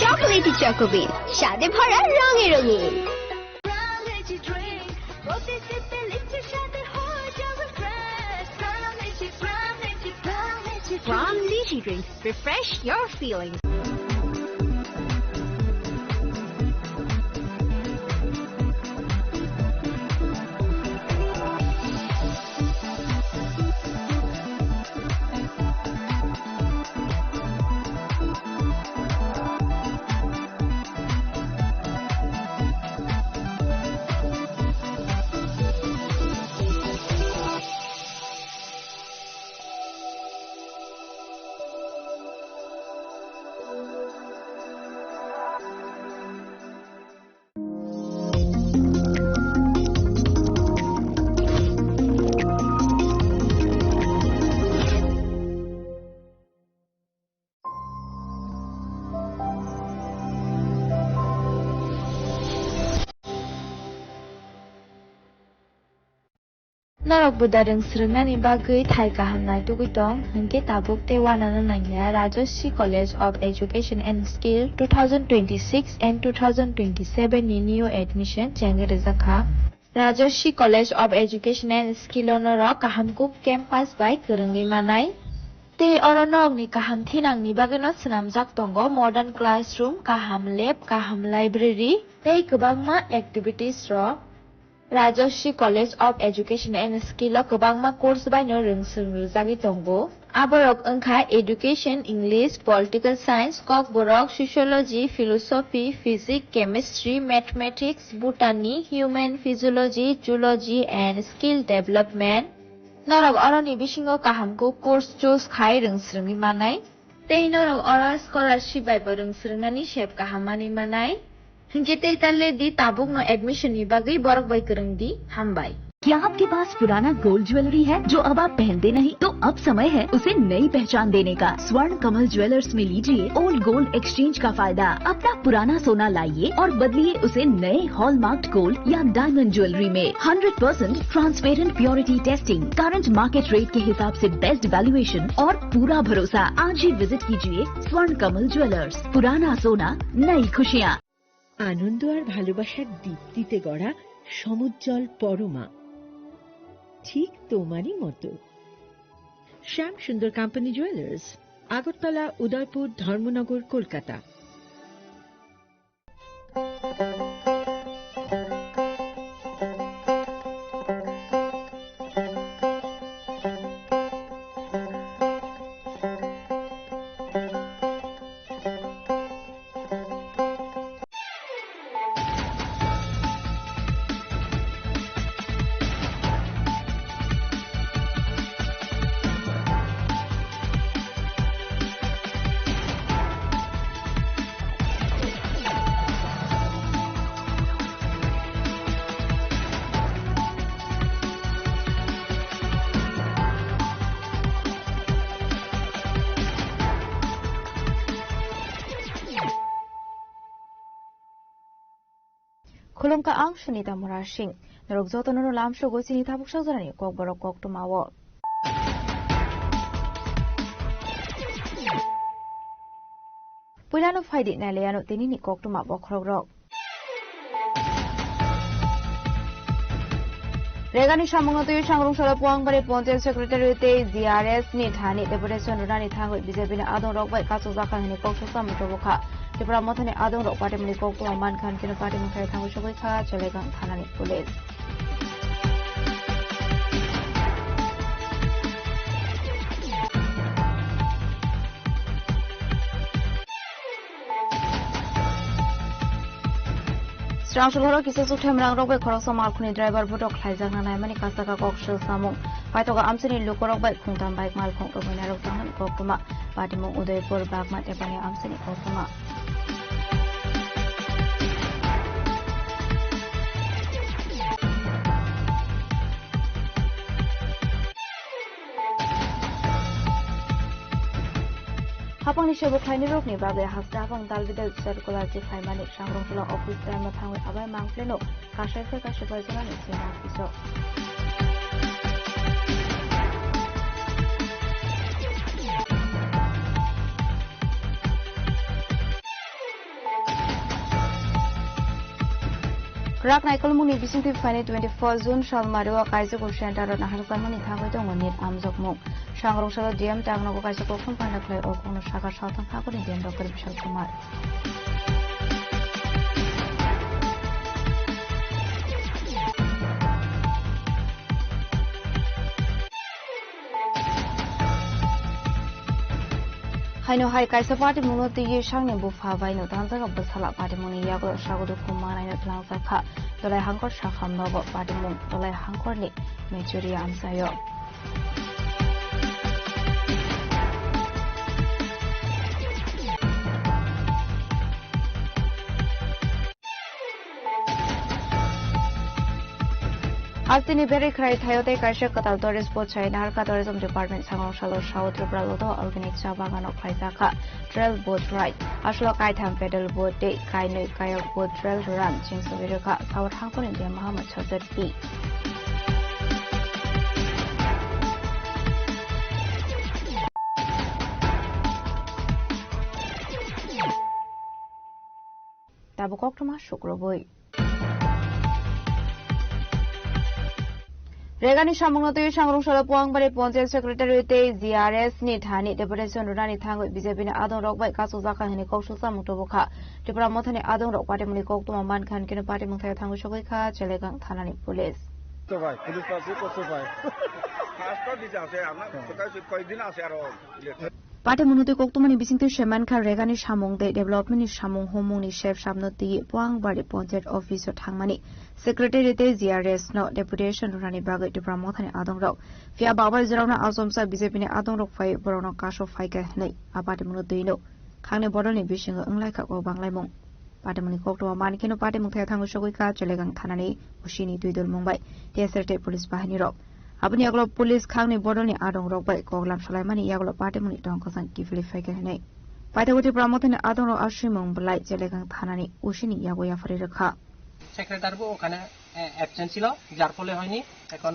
চকোলেটি চকোবিন, স্বাদে ভরা, রঙে রঙিন। From Digi Drinks, refresh your feelings. Norok buda rwng swrwngnani bagwi thai kaham naitugwi tong, hinkhe tabuk tei uanano nangya Rajashree College of Education and Skill two thousand twenty-six and two thousand twenty-seven ni new admission chengwi rwjakha. Rajashree College of Education and Skill o norok kaham kuk campus bai kwrwngwi manai. Tei oro nokni kaham thinangni bagwino swnamjak tongo modern classroom, kaham lab, kaham library tei kwbangma activities rok. Rajashree College of Education and Skill o kwbangma course baino rwng swrwng rwjagwi tongo. Aborok wngkha Education, English, Political Science, Kokborok, Sociology, Philosophy, Physics, Chemistry, Mathematics, Botany, Human Physiology, Zoology and Skill Development. Norok oroni bisingo kaham kuk course choose khai rwng swrwngwi manai. Tei norok oro scholarship bai bo rwng swrwngnani sep kaham manwi manai. Hinkhe tei ta le di, tabukno admission ni bagwi borok bai kwrwng di. Hambai. क्या आपके पास पुराना gold jewellery है जो अब आप पहनते नहीं? तो अब समय है उसे नई पहचान देने का। स्वर्ण कमल ज्वेलर्स में लीजिए ओल्ड गोल्ड एक्सचेंज का फायदा। अपना पुराना सोना लाइए और बदलिए उसे नए हॉलमार्क्ड गोल्ड या डायमंड ज्वेलरी में। Hundred percent transparent purity testing, current market rate के हिसाब से बेस्ट वैल्यूएशन और पूरा भरोसा। आज ही विजिट कीजिए स्वर्ण कमल ज्वेलर्स। पुराना सोना, नई खुशियाँ। আনন্দ আর ভালোবাসার দীপ্তিতে গড়া সমুজ্জ্বল পরমা, ঠিক তোমারই মতো। শ্যাম সুন্দর কোম্পানি জুয়েলার্স, আগরতলা, উদয়পুর, ধর্মনগর, Kolkata. Khulumkha ang Sunita Murasing. Norok jotono no lamsogo chini tabuk sajorani kokborok koktwmao. Puilano phaidi nailaiano tinini koktwma bokhorokrok. Regani samungno twi Sangrungsalo Puangbari Ponchayat Secretary tei G R S ni thani deputation rwnani thangwi B J P ni adongrok bai kachukjakha hwnwi kok swcham tubukha. Tipra Mothani adongrok party mungni koktwma mankha hwnkhe party mungthai thangwi sogwi kha Chelegang thanani police. Srangsul horo kisa sukthai mwnang rok bai khoroksa malkhuni driver botok khlaijakna naimani kasaka kok sel samung. Paithago amchaini lukurok bai khungtam bike malkhung rwbaina rok tangmani koktwma. Patimung Udaipur Bagma Tepani amchaini koktwma. Hapangni sebo khlainirokni bagwi hasta hapang dal bidal circular tikhlaimani Sangrongtula office time-o thangwi abai mangphleno kasai phe kasai bai jorani sima kiso. Kwrak naikolmungni bisingtwi phaini twenty-four June salmario kaijagwi center-o naharjakmani thangwi tongo nit amjokmung. Sangrungsalo D M Tangnogo kaisa kokhum panda khlai o kokno sakha salthang hakuni D M Doctor Bishal Kumar. Haino hai kaisa party mungno twiwi sangni bupha bai no tanjak bwsala party mungni yago sago dukhu manai no twlangsa kha. Dolai hangkor sakham nogo party mung dolai hangkorni mechuria amsayo. Hasteni beri khrai thaio tei kaisa kwtal tourist boat sai naharkha. Tourism Department sangong salo South Tripura lodo organic cha bagano khlaijak kha trail boat ride. Aswk kaitham paddle boat tei kainwi kayak boat trail run chengsa rwkha. South hangkoni de Mohammed Sajid P. Tabuk koktwma sukrubwi. Regani samungno twi Sangrungsalo Puangbari Ponchayat Secretary tei G R S ni thani deputation rwnani thangwi B J P ni adongrok bai kachukjakha hwnwi kok swchamung tubukha. Tipra Mothani adongrok party mungni koktwma mankha hwnkhe party mungthai thangwi sogwi kha Chelegang thanani police. তো ভাই, পুলিশ তো আছে, করছে ভাই। কাজ তো দিতে আছে, আপনার কোথায় কয়েকদিন আছে আরো। Party mungno twi koktwmani bisingtwi saimankha Regani samung tei development ni samung humung ni sep sapno twi Puangbari Ponchayat office o thangmani secretary tei G R S no deputation rwnani bagwi Tipra Mothani adongrok. Phiya babai jorao no achomsa B J P ni adongrok phai borokno kaso phaikha hwnwi a party mungno twi no khangni bodolni bisingo wnglaikha kok banglaimung. Patimungni koktwma mankheno patimung thaya thangwi sogwi kha Chelegang thanani O C ni twi dulmung bai T S R tei police bahini rok. Aboni yagulo police khangni bodolni adong rok bai koklam salaimani yagulo patimungni tong kwchang kiphilwi phaikha hwnwi. Paithago Tripura Mothani adong rok aswimung belai Chelegang thanani O C ni yago yapharwi rwkha. Secretary বউ ওখানে, এ, অ্যাবসেন্ট ছিল, যার ফলে হয়নি। এখন,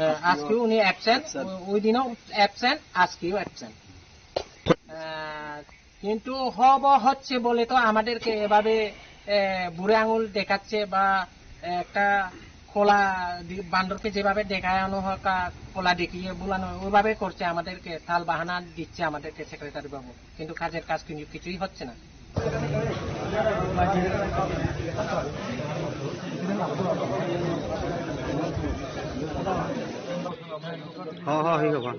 এ, আজকেও উনি অ্যাবসেন্ট, ও-, ওই দিনও অ্যাবসেন্ট, আজকেও অ্যাবসেন্ট। আহ, কিন্তু হব হচ্ছে বলে তো আমাদেরকে এভাবে, এ, বুড়ো আঙুল দেখাচ্ছে বা একটা খোলা দি-, বান্দরকে যেভাবে দেখানো হয়, কা-, খোলা দেখিয়ে বুলানো হয়, ওইভাবে করছে আমাদেরকে, তাল বাহানা দিচ্ছে আমাদেরকে সেক্রেটারি বাবু, কিন্তু কাজের কাজ কিন্তু কিছুই হচ্ছে না। হ্যাঁ, হ্যাঁ, হ্যাঁ, হ্যাঁ।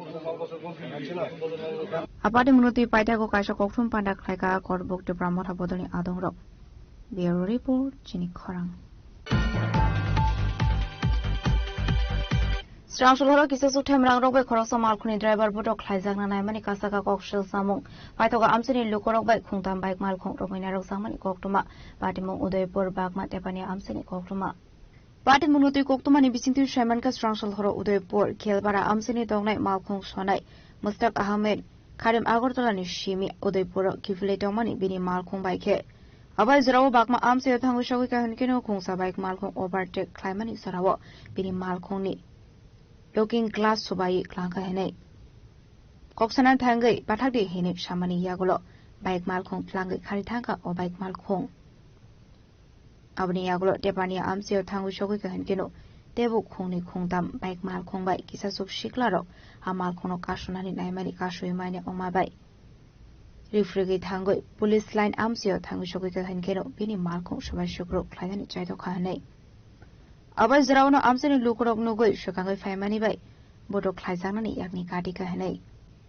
Apati mwnwi twi paithago kaisa kokthum panda khlaikha Korbuk Tipra Motha bodolni adongrok. Bureau Report, Chini Khorang. Srangsul horo kisa sukthai mwnang rok bai khoroksa malkhuni driver botok khlaijakna naimani kasaka kok sel samung. Paithago amchaini lukurok bai khungtam bike malkhung romwi narwkjakmani koktwma. Patimung Udaipur Bagma Tepani amchaini koktwma. Patimungno twi koktwmani bisingtwi saimankha Srangsul horo Udaipur, Khelpara amchaini tongnai malkhung sonai Mustaq Ahmed, Kharim Agartala ni simi Udaipur o kiphilwi tongmani bini malkhung bai khe. Abai jorao bakma amchaio thangwi sogwi kha hwnkheno khungsa bike malkhung overtake khlaimani jorao bini malkhungni looking glass subai klangkha hwnwi. Koksana thangwi pathakdi hwnwi samani yagulo bike malkhung tlangwi khari thangkha o bike malkhung. Aboni yagulo Tepani amchaio thangwi sogwi kha hwnkheno Teibo khungni khungtam bike malkhung bai kisachuk siklarok a malkhungno kasonani naimani kasui manya wngma bai rifrigwi thangwi police line amchio thangwi sogwi kha, hinkhe no bini malkhung swbai sukruk khlainani chaitokha hwnwi. Abai jwraono amchaini lukurok nugwi swkangwi phaimani bai bodo khlaijaknani yakni katikha hwnwi.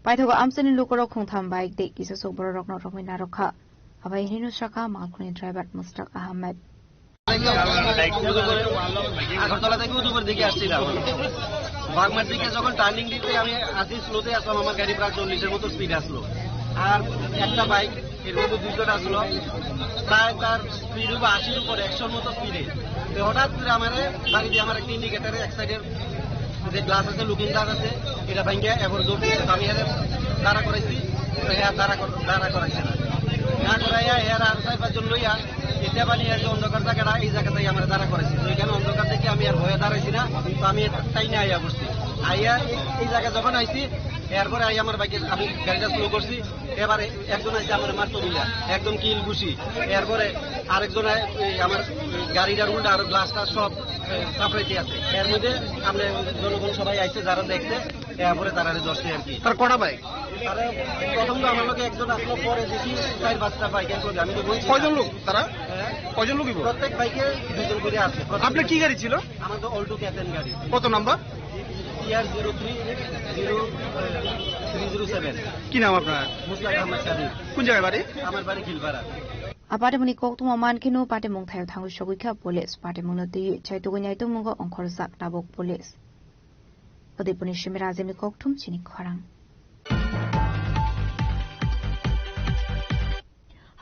Paithago amchaini lukurok khungtham bike tei kisachuk bororokno romwi narwkha. Abai hinwi sakha malkhungni driver Mustaq Ahmed. Agartala থেকে উদয়পুর দিকে আসছিলাম। বাগমার দিকে যখন টার্নিং দিতে আমি আসি স্লোতে আসলাম, আমার গাড়ি প্রায় চল্লিশের মতো স্পিড আসলো। আর একটা বাইক এর মধ্যে দুজন আসলো, প্রায় তার স্পিড হবে আশির উপর, একশোর মতো স্পিডে। তো হঠাৎ করে আমার গাড়ি দিয়ে আমার একটা ইন্ডিকেটারে এক সাইডের যে গ্লাস আছে, লুকিং গ্লাস আছে, এটা ভাঙিয়া এবার দৌড় দিচ্ছে। তো আমি এর দাঁড়া করাইছি, তো এর দাঁড়া কর-, দাঁড়া করাইছে না। না করাইয়া এর আর চার পাঁচজন লইয়া এটা বানিয়ে যে অন্ধকার জায়গাটা, এই জায়গাটাই আমরা দাঁড়া করাইছি। তো এখানে অন্ধকার দেখে আমি আর ভয়ে দাঁড়াইছি না, তো আমি এটা টাইনে আইয়া বসছি। আইয়া এই, এই জায়গা যখন আইছি, এরপরে আইয়া আমার বাইকে আমি গাড়িটা স্লো করছি। এবারে একজন আছে আমার মারতো মিলা, একদম কিল ঘুষি। এরপরে আরেকজন আ-, এই আমার গাড়িটার উল্টা আরো গ্লাসটা সব, এ, কাপড়াইতে আছে। এর মধ্যে আমরা জনগণ সবাই আইছে, যারা দেখছে, এরপরে তারা ধরছে আর কি। তার কটা বাইক? তারা প্রথম তো আমার লোকে একজন আসলো, পরে দেখি চার পাঁচটা বাইক এর মধ্যে। আমি তো বলছি কয়জন লোক তারা? হ্যাঁ? কয়জন লোক হইব? প্রত্যেক বাইকে দুজন করে আছে। প্রত্যেক আপনি কি গাড়ি ছিল? আমার তো অল্টো ক্যাসেন গাড়ি। কত number? TR zero three zero three zero seven. কি নাম আপনার? মুস্তাক আহমদ সাদিক। কোন জায়গায় বাড়ি? আমার বাড়ি Khilpara. A patimungni koktwma mankhe no patimung thaio thangwi sogwi kha police. Patimungno twiwi chaitugwi naitukmungo ongkhorjak tabuk police. Udaipurni Semira Azimni kokthum chini khorang.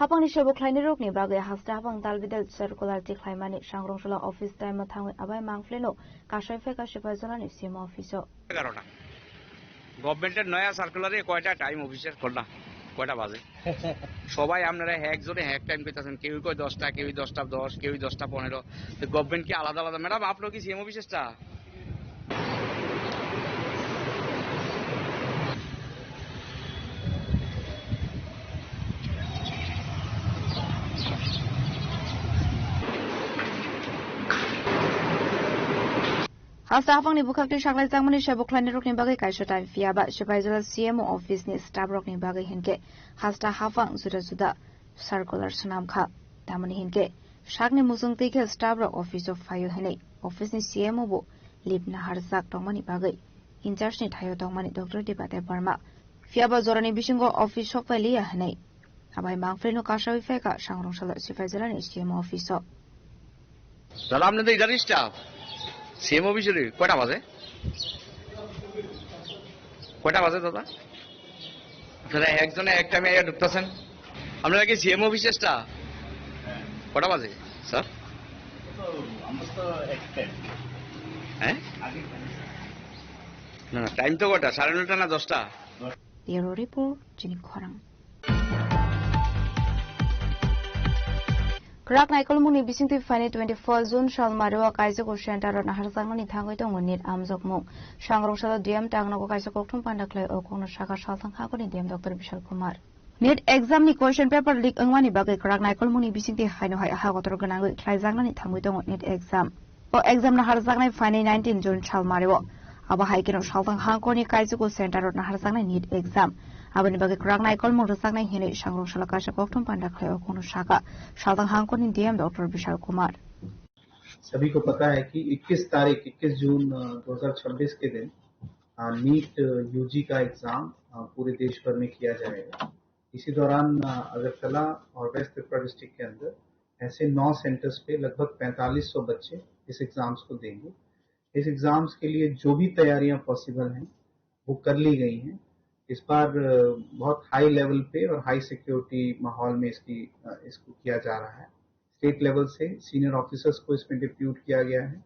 Hapangni sebo khlainai rokni bagwi hasta hapang dalbidal circular tikhlaimani sangrongsola office time o thangwi abai mangphleno kasai phaikha Sipaijolani C M O office o. এগারোটা। গভর্নমেন্টের নয়া সার্কুলারে কয়টা টাইম অফিসের খোলা, কয়টা বাজে? সবাই আপনারা একজনে এক টাইম কইতাছেন, কেউ কয় দশটা, কেউ দশটা দশ, কেউ দশটা পনেরো। তো গভর্নমেন্ট কি আলাদা আলাদা? ম্যাডাম, আপনার কি সিএম অফিসের staff? Hasta haphangni bwkhak twi saklaijakmani sebo khlainai rokni bagwi kaisa time phiya ba Sipaijala C M O office ni staff rokni bagwi hinkhe hasta haphang juda juda circular swnam kha. Tamoni hinkhe sakni muchung twi khe staff rok office o phaio hinwi office ni C M O bo leave naharjak tongmani bagwi in charge ni thaio tongmani Doctor Debate Barma phiya ba jorani bisingo office sok pai liya hinwi abai mangphleno kasawi phaikha Sangrong salo Sipaijala ni C M O office o. দাদা, আপনি তো এটারই staff, CM অফিসের। কয়টা বাজে? কয়টা বাজে দাদা? আপনারা একজনে এক টাইমে এসে ঢুকতেছেন। আপনারা কি সিএম অফিসের স্টাফ? কটা বাজে স্যার? তো আমরা তো এক টাইম। হ্যাঁ? আগে টাইম। না, না, টাইম তো কটা? সাড়ে নয়টা না দশটা? Bureau Report, Chini Khorang. Kwrak naikolmungni bisingtwi phaini twenty-four June sal mario kaijago center o naharjaknani thangwi tongo NEET amjokmung. Sangrong salo D M tangnogo kaisa kokthum panda khlai o kokno sakha salthang hakorni D M Doctor Bishal Kumar. NEET exam ni question paper leak wngmani bagwi kwrak naikolmungni bisingtwi haino hai ha kotor gwnangwi khlaijaknani thangwi tongo NEET exam. O exam naharjaknai phainai nineteen June sal mario. Abo hai kheno salthang hangkorni kaijago center o naharjaknai NEET exam. Aboni bagwi kwrak naikolmung rwjaknai hinwi sangrong salo kaisa kokthum panda khlai o kokno sakha salthang hangkorni D M Doctor Bishal Kumar. सभी को पता है कि इक्कीस तारीख, इक्कीस जून, अ, दो हज़ार छब्बीस के दिन, अ, नीट यूजी का एग्जाम, अ, पूरे देश भर में किया जाएगा। इसी दौरान, अ, अगरतला और वेस्ट त्रिपुरा डिस्ट्रिक्ट के अंदर ऐसे नौ सेंटर्स पे लगभग पैंतालीस सौ बच्चे इस एग्जाम्स को देंगे। इस एग्जाम्स के लिए जो भी तैयारियां पॉसिबल हैं, वो कर ली गई हैं। इस बार, अ, बहुत हाई लेवल पे और हाई सिक्योरिटी माहौल में इसकी, अ, इसको किया जा रहा है। स्टेट लेवल से सीनियर ऑफिसर्स को इसमें डिप्यूट किया गया है।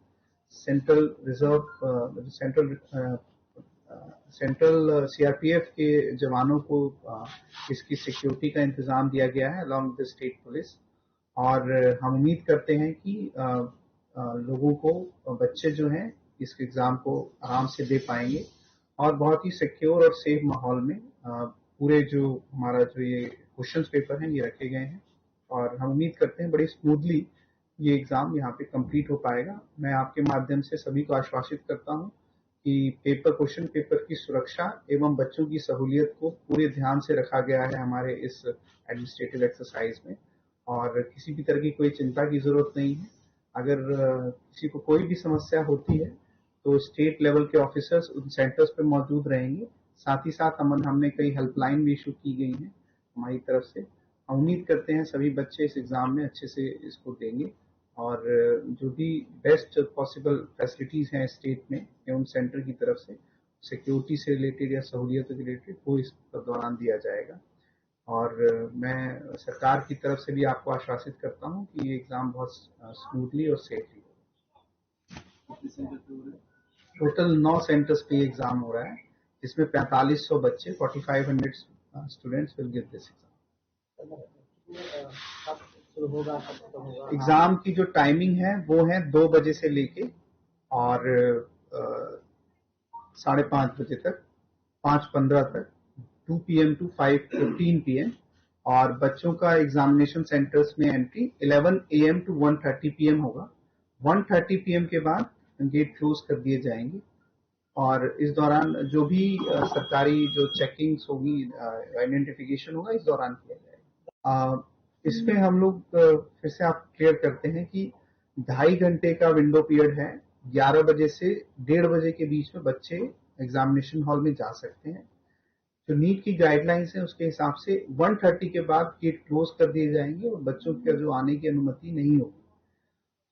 सेंट्रल रिजर्व, अ, सेंट्रल, अ, अ, सेंट्रल, अ, सीआरपीएफ के जवानों को, अ, इसकी सिक्योरिटी का इंतजाम दिया गया है, along with the state police. और हम उम्मीद करते हैं कि, अ, अ, लोगों को, अ, बच्चे जो हैं, इस एग्जाम को आराम से दे पाएंगे और बहुत ही सिक्योर और सेफ माहौल में, अ, पूरे जो हमारा जो ये क्वेश्चन पेपर हैं, ये रखे गए हैं और हम उम्मीद करते हैं बड़ी स्मूथली ये एग्जाम यहाँ पे कंप्लीट हो पाएगा। मैं आपके माध्यम से सभी को आश्वासित करता हूँ कि पेपर, क्वेश्चन पेपर की सुरक्षा एवं बच्चों की सहूलियत को पूरे ध्यान से रखा गया है हमारे इस एडमिनिस्ट्रेटिव एक्सरसाइज में, और किसी भी तरह की कोई चिंता की जरूरत नहीं है। अगर अ, किसी को कोई भी समस्या होती है तो स्टेट लेवल के ऑफिसर्स उन सेंटर्स पे मौजूद रहेंगे। साथ ही साथ हमन हमने कई हेल्पलाइन भी इशू की गई हैं हमारी तरफ से। हम उम्मीद करते हैं सभी बच्चे इस एग्जाम में अच्छे से इसको देंगे, और अ, जो भी बेस्ट पॉसिबल फैसिलिटीज हैं स्टेट में एवं सेंटर की तरफ से, सिक्योरिटी से रिलेटेड या सहूलियतों के रिलेटेड, वो इस दौरान दिया जाएगा। और अ, मैं सरकार की तरफ से भी आपको आश्वासित करता हूँ कि ये एग्जाम बहुत स्मूथली और सेफली होगा। टोटल नौ सेंटर्स पे ये एग्जाम हो रहा है, जिसमें पैंतालीस सौ बच्चे, forty five hundred students will give this exam। Exam की जो टाइमिंग है वो है दो बजे से लेके और अ, साढ़े पाँच बजे तक, पाँच पन्द्रह तक, two P M to five fifteen P M। और बच्चों का एग्जामिनेशन सेंटर्स में entry eleven A M to one thirty P M होगा। One thirty P M के बाद गेट क्लोज कर दिए जाएंगे। और इस दौरान जो भी अ, सरकारी जो चेकिंग्स होगी, आइडेंटिफिकेशन होगा, इस दौरान किया जाएगा। अ, इसमें हम लोग अ, फिर से आप क्लियर करते हैं कि ढाई घंटे का विंडो पीरियड है। ग्यारह बजे से डेढ़ बजे के बीच में बच्चे एग्जामिनेशन हॉल में जा सकते हैं। जो नीट की गाइडलाइंस है, उसके हिसाब से वन थर्टी के बाद गेट क्लोज कर दिए जाएंगे और बच्चों के जो आने की अनुमति नहीं होगी।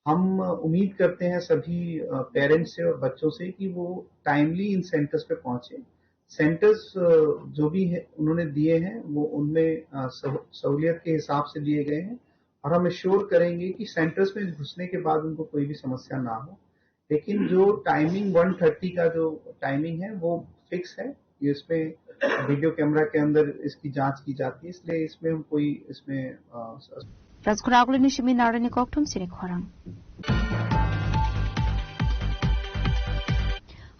हम उम्मीद करते हैं सभी पेरेंट्स से और बच्चों से कि वो टाइमली इन सेंटर्स पे पहुंचे। सेंटर्स जो भी है उन्होंने दिए हैं, वो उनमें अ, सहू- सहूलियत के हिसाब से दिए गए हैं, और हम एश्योर करेंगे कि सेंटर्स में घुसने के बाद उनको कोई भी समस्या ना हो। लेकिन जो टाइमिंग वन थर्टी का जो टाइमिंग है, वो फिक्स है। इसमें वीडियो कैमरा के अंदर इसकी जांच की जाती है, इसलिए इसमें हम कोई इसमें अ, Rajkhura Agulini simi narani kokthum sini khorang.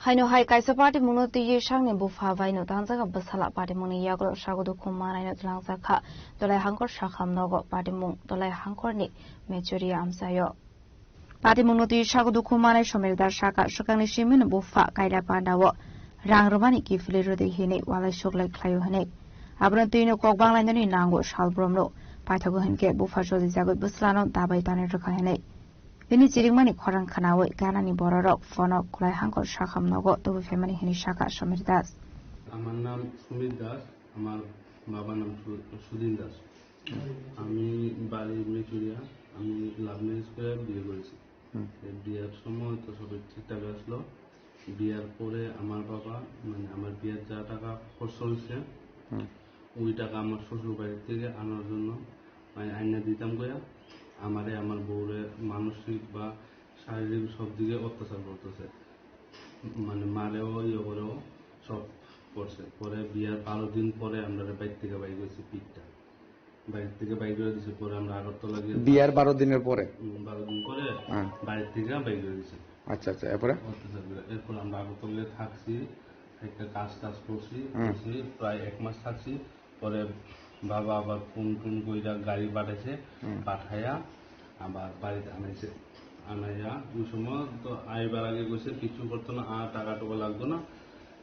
Haino hai kaisa party mungno twiwi sangni bupha baino tangjak bwsala party mungni yagulo sago dukhu manaino twlangjakha. Dolai hangkor sakham nogo party mung dolai hangkorni mechuria amchaio. Party mungno twiwi sago dukhu manai Somir Das saka swkangni simino bupha kaila pandao rang rwmani kiphilwi rwdi hinwi walai suklai khlaio hinwi. Abono twino kok banglainani nango salbromno paithago hinkhe bupha sojijagwi bwslano dabai tanwi rwkha hinwi. Bini chiringmani khorang khnaui ganani bororok phono kwlai hangkor sakham nogo tubui phaimani hinwi saka Somir Das. আমার নাম সুমিত দাস, আমার বাবার নাম সু- সুদিন দাস। আমি বাড়ি মেচুরিয়া। আমি লাভ ম্যারেজ করে বিয়ে করেছি। হুম। এই বিয়ের সময় তো সবই ঠিকঠাক আসলো। বিয়ার পরে আমার বাবা, মানে, আমার বিয়ার যা টাকা খরচ হয়েছে, হুম। ওই টাকা আমার শ্বশুর বাড়ি থেকে আনার জন্য, মানে, আইনা দিতাম কইয়া আমারে, আমার বউরে মানসিক বা শারীরিক সব দিকে অত্যাচার করতেছে। মানে, মারেও ইয়ে করেও সব করছে। পরে বিয়ার বারো দিন পরে আমরা বাইর থেকে বাইর হয়েছি পিঠটা। বাড়ির থেকে বাইর করে দিছে, পরে আমরা আগরতলা গিয়ে বিয়ার বারো দিনের পরে? উম, বারো দিন পরে হ্যাঁ। বাড়ির থেকে বাইর করে দিছে। আচ্ছা, আচ্ছা, এরপরে? অত্যাচার করে। এরপর আমরা আগরতলা গিয়ে থাকছি, একটা কাজ টাজ করছি, হুম। করছি, প্রায় এক মাস থাকছি। পরে বাবা আবার ফোন টোন কইরা গাড়ি পাঠাইছে, হুম। পাঠাইয়া আবার বাড়িতে আনাইছে। আনাইয়া ওই সময় তো আইবার আগে কইছে কিছু করতো না, আর টাকা টুকা লাগতো না।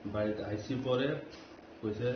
বাড়িতে আইছি পরে কইছে,